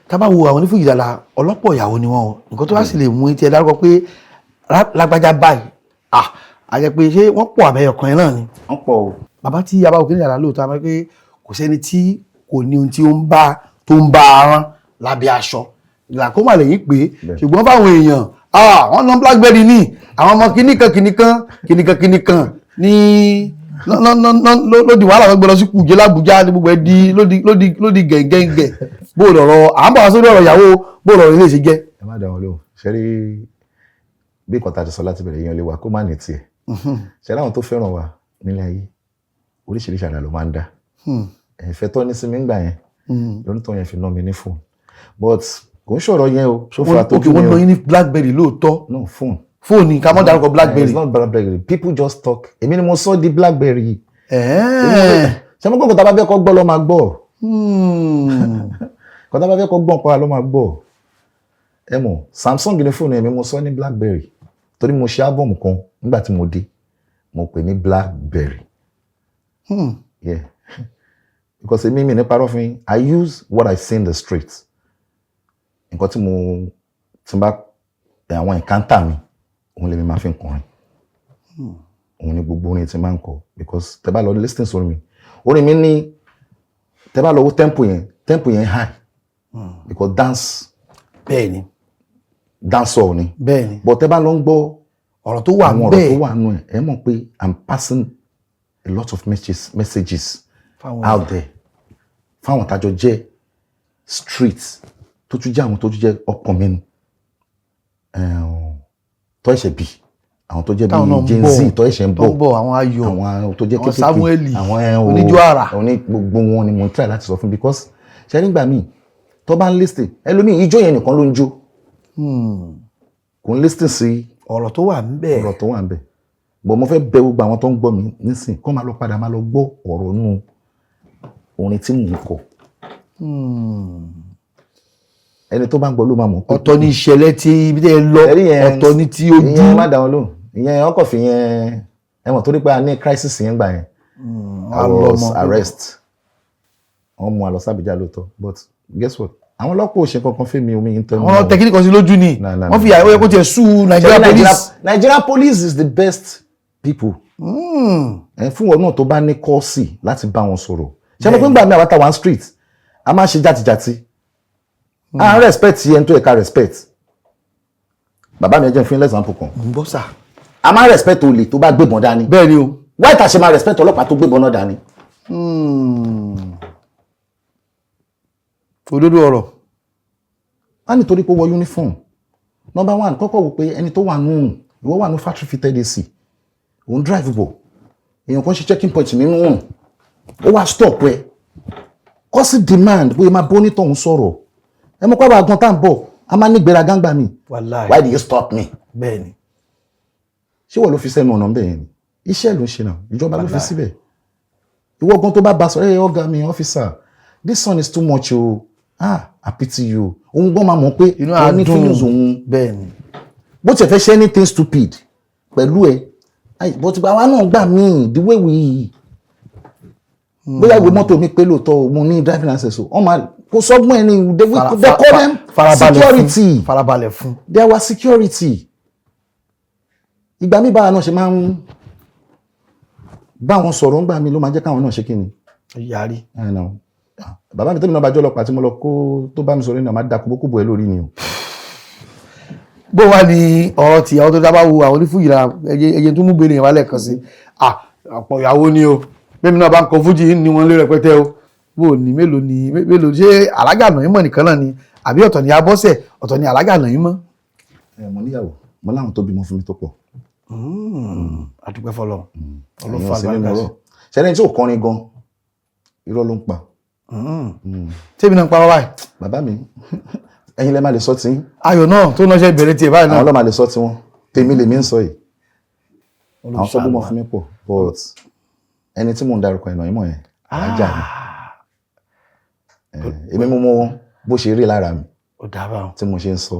Tá bá wo àwọn onífújì dáadáa, ọlọ́pọ̀ ìyàwó ni wọ́n o. Nǹkan tó bá sì lè mú tí ẹ dárúkọ pé lágbájá báyìí, ah, a jẹ́ pé ṣé wọ́n pọ̀ àbẹ̀yọ̀ kan yẹn náà ni? Wọ́n pọ̀ o. Bàbá, tí a bá òkè yàrá lóòótọ́, a máa pé kò sẹ́ni tí kò ní ohun tí ó ń bá tó ń bá a rán lábẹ́ aṣọ. Glaucoma lẹ́yìn pé, ṣùgbọ́n fáwọn èèyàn, ah, wọ́n ná BlackBerry ní àwọn ọmọ kìnnìkan kìnnìkan kìnnìkan kìnnìkan ní ló di wàhálà, tó gbé lọ sí Kùjẹ́ l'Àbújá ní gbogbo ẹ̀ di ló di gẹ̀ǹgẹ̀ǹgẹ̀. Bó lọ̀rọ̀ à ń bọ̀ wá sórí ọ̀rọ̀ ìyàwó, bó lọ̀rọ̀ ilé ṣe jẹ́? Ẹ má dá wọn lóhùn. Ṣe rí bí nǹkan tá a ti sọ láti bẹ̀rẹ̀, èèyàn lè wà kó má ní tiẹ̀. Ṣe láwọn tó fẹ́ràn wa nílé ayé, oríṣiríṣi àrà ló máa ń dá. Ẹ̀fẹ́ tó ní sí mi ń gbà yẹn lónìí yẹn fi ná mi ní fóònù, but kò ń ṣọ̀rọ̀ yẹn o ṣó fa tó Ok, wọ́n ná yín ní BlackBerry lóòótọ́? No, phone. Fóònù, ká mọ́ dárúkọ BlackBerry. It's not BlackBerry, people just talk. Èmi ni mo sọ di BlackBerry. Ẹ̀ẹ́. Ṣé mo gbọ́? Nǹkan tá a bá fẹ́ kọ́ gbọ́ ló máa gbọ́. Nǹkan tá a bá fẹ́ kọ́ gbọ́ nǹkan ló máa gbọ́. Ẹ mọ̀, Samsung ní fóònù yẹn, mi mo sọ ní BlackBerry torí mo ṣe album kan nígbà tí mo dé, mo pè ní BlackBerry. Yeah, because èmi mi ní parọ́ fún yín, I use what I see in the street. Nǹkan tí mo tí n bá àwọn encounter mi, òun lèmi máa fi ń kọrin, òun ni gbogbo orin tí máa ń kọ, because tẹ bá lọ listen sórí mi, orin mi ní, tẹ bá lọ wo tempo yẹn, tempo yẹn high because dance dance hall ni. But tẹ bá lọ ń gbọ́ ọ̀rọ̀ tó wà àwọn ọ̀rọ̀ tó bẹ́ẹ̀ wà nù ẹ̀, ẹ mọ̀ pé I'm passing a lot of messages fáwọn out there fáwọn tájọ jẹ́ street, tó tún jẹ́ àwọn tó tún jẹ́ upcoming tó ẹ̀ṣẹ̀ bí Àwọn tó jẹ́ Táwọn náà bíi ń Gen bọ̀, Z tó ẹ̀ṣẹ̀ ń tó ń bọ̀, bọ̀, àwọn Ayọ̀, àwọn tó jẹ́ àwọn kéékèèké, Samueli, àwọn ẹ̀ o, oníjó àrà. àwọn ní gbogbo wọn ni mo ń try láti sọ fún, because ṣe nígbà míì tó bá ń listen, ẹlòmíì ijó yẹn nìkan ló ń jó, kò ń listen sí ọ̀rọ̀ tó wà ń bẹ̀. Ọ̀rọ̀ tó wà ń bẹ̀. But mo fẹ́ bẹ̀ gbogbo àwọn tó ń gbọ́ mi nísìn kó máa lọ padà máa lọ gbọ́ ọ̀rọ̀ nù orin tí mò ń kọ. Ẹni tó bá ń gbọ́ ló máa mọ̀ pé Ọ̀tọ̀ ni ìṣẹ̀lẹ̀ tí ibi tẹ́ ẹ lọ, Ẹ̀rí yẹn, ọ̀tọ̀ ni ti ojú. Ìyẹn má dá wọn lóhùn, ìyẹn ọkọ̀ fi yẹn ẹ̀wọ̀n torí pé a ní crisis yẹn gbà yẹn. I was Alọ́mọ. arrest, wọ́n mú wa lọ sábìjà lóòótọ́, but guess what, àwọn ọlọ́pàá ò ṣe kankan fún mi, omi yìí ń tẹ́. Àwọn tẹkíníkì kan sí lójú ni. No, no, Wọ́n no. fi ó yẹ kó tiẹ̀ sú Nigeria police. Nigeria police is the best people. Ẹ fún wọn náà tó bá ní kọ́ọ̀sì láti bá wọn sọ̀rọ̀, ṣé mo pé ńgbà mi àwọn táwọn street a máa ṣe játijàti, à ń respect yẹn tó yẹ ká respect. Bàbá mi, ẹ jẹ́ n fún yín l'example kan. Mo ń bọ́ sà. A máa respect olè tó bá gbébọn dání. Bẹ́ẹ̀ ni o. Why ta ṣe máa respect ọlọ́pàá tó gbébọn náà dání? Òdodo ọ̀rọ̀. Wọ́n á nítorí pé ó wọ uniform. Number one, kọ́kọ́ wò pé ẹni tó wà nù, ìwọ wà nù factory fitted AC, òun drive bọ̀, èèyàn kan ṣe checking point nínú òun, ó wá stop ẹ, kọ́sì demand bóyá máa bó nítòun sọ̀rọ̀. Ẹ mọ̀ pé àwọn àgàn tá à ń bọ̀, a máa ní gbéraga ńgbà mi. Wàláì. Why do you stop me? Bẹ́ẹ̀ ni. Ṣé wọ́n ló fi sẹ́nu ọ̀nà bẹ́ẹ̀ yẹn ni? Iṣẹ́ ló ń ṣe náà, ìjọba ló fi síbẹ̀. Ìwọ gan tó bá ba sọ, "Hey, ọ̀gá mi, officer, this one is too much o, ah, I pity you." Òun gan máa mọ̀ pé Inú òun ní àdùn. feelings òun. Bẹ́ẹ̀ ni. Bó tiẹ̀ fẹ́ ṣe anything stupid pẹ̀lú ẹ, but àwa náà gbà míì, the way we, bóyá ìwé mọ́tò mi pé lóòótọ́ o, mo ní driving license o, wọ́n máa kó sọ́gbọ́n ẹni, they call them Farabalẹ̀ fún. security. Farabalẹ̀ fún. There was security. Ìgbà mi, báwa náà ṣe máa ń bá wọn sọ̀rọ̀ ńgbà mi ló máa jẹ́ káwọn náà ṣe kí ni. Yarí. I know. Ah, bàbá mi, tẹ́mi náà bá jọ́ ọlọ́pàá tí mo lọ kó tó bá mi sọ̀rọ̀ ní àmà da kúbókúbó ẹ lórí ni o. Bó wà ní ọ̀rọ̀ tí àwọn tó dábàá wo àwọn onífújì lára, ẹyẹ ẹyẹ tó mú gbére yẹn wálẹ̀ kan sí, ah, ọ̀pọ̀ ìyàwó ni o. Bẹ́ẹ̀ náà bá ń kọ fújì ní wọn lé rẹpẹtẹ o. Bó ní mélòó ni mélòó? Ṣé alága Nàímọ̀ nìkan náà ni, àbí ọ̀tọ̀ ni Abọ́sẹ̀, ọ̀tọ̀ ni alága Nàímọ̀? Ẹ, mo níyàwó, mo láwọn tó bímọ fún mi tó pọ̀. Àdúpẹ́ fọlọ́. Ẹ̀yin ò sí nínú ọ̀rọ̀ ṣẹlẹ̀ tí ò kọrin gan, irọ́ ló ń pa. Tèmi náà ń parọ́ báyìí? Bàbá mi, ẹ̀yin lẹ máa lè sọ tí Ayọ̀ náà tó náà ṣe bẹ̀rẹ̀ tiẹ̀ báyìí àwọn náà. ọlọ́mà lè sọ tí wọn, tèmi lèmi ń sọ yìí. Àwọn tó bímọ fún mi pọ̀, but ẹni tí mò ń darúkọ ìnà ìmọ̀ yẹn, alájà mi. Èmi mo mọ bó ṣe rí lára mi Ó dábàá. tí mo ṣe ń sọ.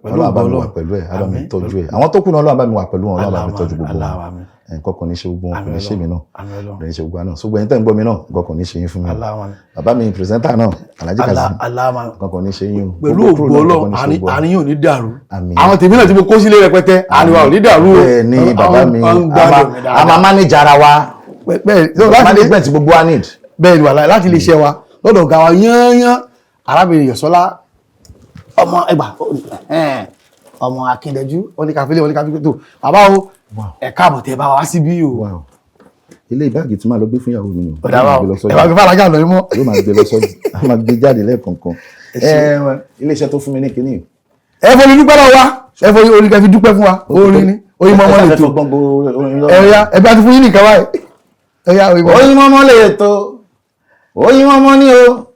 Pẹ̀lú Ọlọ́run bá mi ògo wà Ọlọ́run. pẹ̀lú ẹ̀, á bá mi Àmín. tọ́jú ẹ̀. Àwọn tó kù náà, Ọlọ́run bá mi wà pẹ̀lú wọn, Ọlọ́run bá mi tọ́jú gbogbo wọn. Àmín. Nǹkan kan ní ṣe gbogbo wọn, kò ní ṣe mí náà, Àmín Ọlọ́run. kò ní ṣe gbogbo wa náà. Ṣùgbọ́n ẹ̀yin tẹ́ ń gbọ́ mi náà, nǹkan kan ní ṣe yín fún mi o. Aláwọ̀. Bàbá mi presenter náà, Alhaji Kazeem, Aláwọ̀. nǹkan kan ní ṣe yín o. Pẹ̀lú Gbogbo ògo crew náà, Ọlọ́run, nǹkan kan ní ṣe gbogbo wa. àárín yóò ní dàrú. Àmín. Àwọn tèmi náà tí mo kó sílé rẹpẹtẹ, àárín wa ò ní dàrú o. Bẹ́ẹ̀ ni bàbá mi, Àwọn ń gbádùn mi a dáadáa. máa manage ara wa. Bẹ́ẹ̀ so láti lè Management gbogbo wa need. Bẹ́ẹ̀ ni, wàhálà láti lè ṣe wa lọ́dọ̀ ọ̀gá wa yányán, arábìnrin Yọ̀sọ́lá ọmọ ẹgbà, ọmọ Akíndẹ́jú, oníkàfílẹ̀ oníkàfílẹ̀ tó bàbá o, ẹ káàbọ̀ tẹ bá wa síbí o. Wow, ilé ìbáàgì tí màá lọ gbé fún ìyàwó mi nù. Ọ̀dà wa Yóò máa gbé lọ ẹ sọ́jà. bá fi fàlájà lọ mọ́. Yóò máa gbé lọ sọ́jà, a máa gbé jáde lẹ́ẹ̀kọ̀ọ̀kan. Ilé iṣẹ́ tó fún mi ní kinní. Ẹ fọ́ ní dúpẹ́ lọ́wọ́ wa, ẹ fọ́ orin kẹfì dúpẹ́ fún wa, orin ni oyin mọ́mọ́ lè tó. Ẹ̀yà ẹ̀bí àti fún yín nìkan báyìí, ẹ̀yà oyin mọ́mọ́. Oyin mọ́mọ́ lè tó, oyin mọ́mọ́ ní o,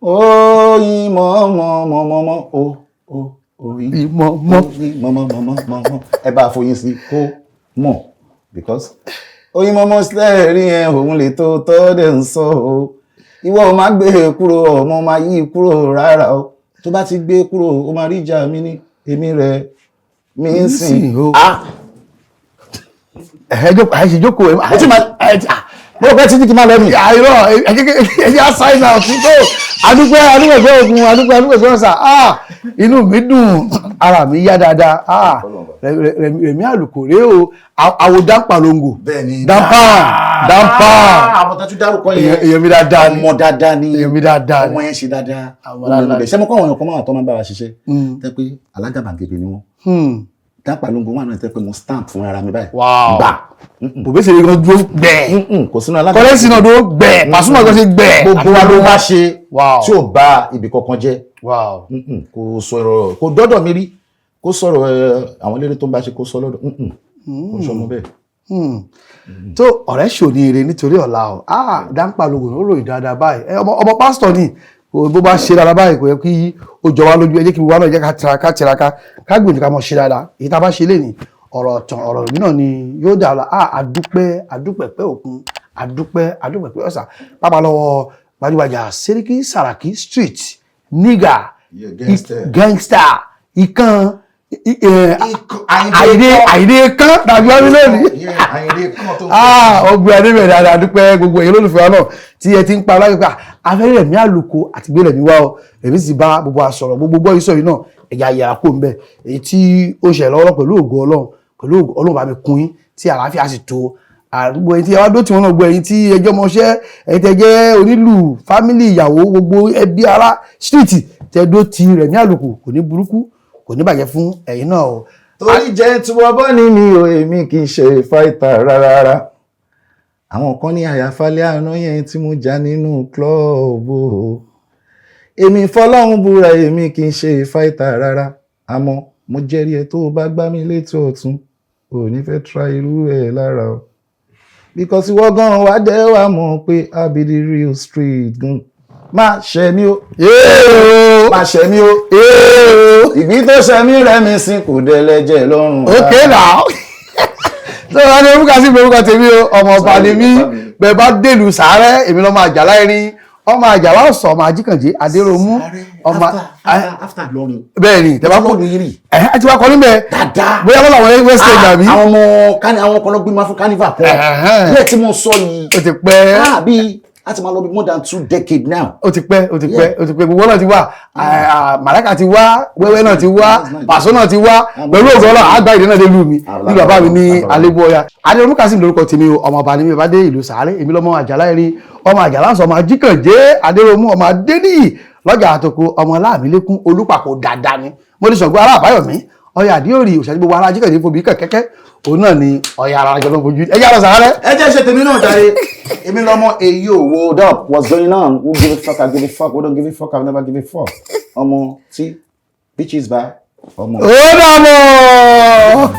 oyin mọ́mọ́ mọ́mọ́ o o oyin Mọ́mọ́. Oyin mọ́mọ́ mọ́mọ́ mọ́mọ́, ẹ bá a foyin sí kó mọ̀, because oyin mọ́mọ́ sílẹ̀ rí ẹ, òun lè tó tọ́dẹ̀ ń sọ o. Ìwọ ò má gbé e kúrò, ọmọ máa yí kúrò rárá o. Tó bá ti gbé kúrò, ó máa rí ìjà mi ní èmi rẹ̀ mi ń sìn. O. Ah. Ẹ jókòó, ẹ sì jókòó. Ó ti máa mo rò pé títí kí n máa lọ nì. Àìrọ̀ ẹ̀yẹ àṣàìnà ọ̀tún tó adúpẹ́, adúpẹ́ ògùn, adúpẹ́, adúpẹ́ ọ̀sà. Ah, inú mi dùn, ara mi yá dáadáa. Ah, Rẹ̀mí Àlùkò rèé o, àwò dáńpàlóńgò. Bẹ́ẹ̀ni. Dáńpà dáńpà. Àwọn tó tún dárúkọ yẹn, Èèyàn mi dáadáa ni. Ọmọ dáadáa ni. Èèyàn mi dáadáa ni. Ọmọ yẹn ṣe dáadáa. Ọmọ dáadáa ni. Ṣé mo kọ́ àwọn èèyàn kan máa tó máa ń bá wa ṣiṣẹ́ tẹ́ pé alágàbàgebè ni wọ́n. Dáńpàlóńgò wà náà tẹ́ pé mo stamp fún ara mi báyìí. Wow. Gbà. Bòbẹ́sẹ̀ gan dúró gbẹ̀ẹ́. Kò sínú alága. Kọ́lẹ́sì náà dúró gbẹ̀ẹ́, Pàṣúmọ̀ gan ṣe gbẹ̀ẹ́. Gbogbo wa ló bá ṣe Wow. tí ò bá ibì kankan jẹ́. Wow. Kò sọ̀rọ̀, kò dọ́dọ̀ mi rí. Kó sọ̀rọ̀ ẹ, àwọn eléré tó ń bá ṣe, kó sọ lọ́dọ̀, kò ń ṣọmọ bẹ́ẹ̀. Tó ọ̀rẹ́ ṣòní ire nítorí ọ̀la o. Ah, dáńpà lógun ó ròyìn dáadáa báyìí. Ẹ, ọmọ pásítọ̀ ni. Bó bá ṣe dáadáa báyìí, kò yẹ kí ó jọ wá lójú. Ẹ jẹ́ kí gbogbo wa náà jẹ́ ká tiraka, tiraka, ká gbìyànjú, ká mọ̀ ṣe dáadáa. Èyí tá a bá ṣe lé ní ọ̀rọ̀ ọ̀tàn, ọ̀rọ̀ ìbí náà ni yóò dà ọ́. Ah, adúpẹ́, adúpẹ́ pẹ́ òkun, adúpẹ́, adúpẹ́ pẹ́ ọ̀sà pápá lọ́wọ́ gbajúgbajà Seriki Saraki street nigga. Yeah, gangster. Gangster ìkan àìdè àìdè kan tàbí wá lónìí. Yeah, Àyìndé kan tó. Ah, ọgbẹ́ adébẹ̀rẹ̀ dáadáa. Dúpẹ́ gbogbo èyí olólùfẹ́ wa náà tí ẹ ti ń pa aláyọ̀ pé afẹ́rẹ́ Rẹ̀mí Àlùkò àti gbé Rẹ̀mí wá o. Rẹ̀mí sì bá gbogbo àsọ̀rọ̀ gbogbo gbọ́ ìsọ̀ yìí náà, ẹ̀yà yàrá kó ń bẹ̀. Èyí tí ó ṣẹlẹ̀ lọ́wọ́, pẹ̀lú ògo Ọlọ́run, pẹ̀lú ògo Ọlọ́run, bá mi kún yín tí àlàáfíà sì tó àdúgbò. Ẹ̀yin tí ẹ wá dó tí wọn náà gbọ́, ẹ̀yin tí ẹjọ́ mọṣẹ́, ẹ̀yin tẹ́ jẹ́ onílù, family, ìyàwó, gbogbo ẹbí, ará street tẹ́ dó ti Rẹ̀mí Àlùkò, kò ní burúkú, kò ní bàjẹ́ fún ẹ̀yin náà o. Torí jẹ́ tí wọ́n bọ́ ní mi ò, èmi kì í ṣe fighter rárá. Àwọn kan ní àyàfálẹ̀ àná yẹn tí mo já nínú club o, èmi fọlọ́run búra, èmi kì í ṣe fighter rárá. Àmọ́ mo jẹ́rìí ẹ, tó o bá gbá mi létí ọ̀tún, ò ní fẹ́ try irú ẹ̀ lára o, because ìwọ gan wá dẹ́ wá mọ̀ pé I be the real street gan. Má ṣe mí o, má ṣe mí o, ìgbín tó ṣe mí rẹ̀ mi sí kò dẹ́lẹ́jẹ̀ lọ́rùn. Okay now, so wọn ní orúkọ sí orúkọ tèmi o, ọmọ ọba ni mí. Bẹ́ẹ̀ bá dèlù sàárẹ̀, èmi lọ́mọ Àjàlá erin, ọmọ Àjàlá ọ̀sán, ọmọ Ajíkànjé Adéròmú, ọmọ After lọrin. Bẹ́ẹ̀ ni, tẹ́ bá kó lọ́run yìí rì. Ẹ ẹ ti wá kọ níbẹ̀. Dáadáa. Bóyá wọ́n làwọn west end àbí. Àwọn ọmọ kani, àwọn kan lọ gbé máa fún carnival pọ̀. Bẹ́ẹ̀ tí mo sọ yìí. Ó ti pẹ́. Ah, bí a ti máa lọ bí more than 2 decades now. Ó ti pẹ́, ó ti pẹ́, ó ti pẹ́. Gbogbo náà ti wá, màláìka ti wá, wẹ́wẹ́ náà ti wá, pàṣọ náà ti wá. Pẹ̀lú ògùn Ọlọ́run, àgbà ìdè náà dé lù mí ní bàbá mi ní alébúọyà. Adéròmú Kazeem lórúkọ tèmi o. Ọmọ ọba ni mi. Bá dé ìlú sàárẹ̀, èmi lọ́mọ Àjàlá erin, ọmọ Àjàlá sọ, ọmọ Ajíkànjé Adéròmú, ọmọ Adéníyì lọ́jà àtòkò, ọmọ Láàmílékún Olúpàpọ̀ dáadáa ni mo ti sọ̀gbọ́n ará Àbáyọ̀mí ọyà àdíòrì òṣàjú. Gbogbo ará Ajíkànjé fobi kẹ̀kẹ́kẹ́, òun náà ni ọyà ara jọ ló ń fojú ẹjẹ́ àlọ́ sàárẹ̀. Ẹ jẹ́ ṣe tèmi náà jàre. Èmi lọ́mọ èyí ò, what up, what's going on, who give a fuck, I give a fuck, who don't give a fuck, I never give a fuck, ọmọ tí bitches bá ọmọ. Ó dàbọ̀.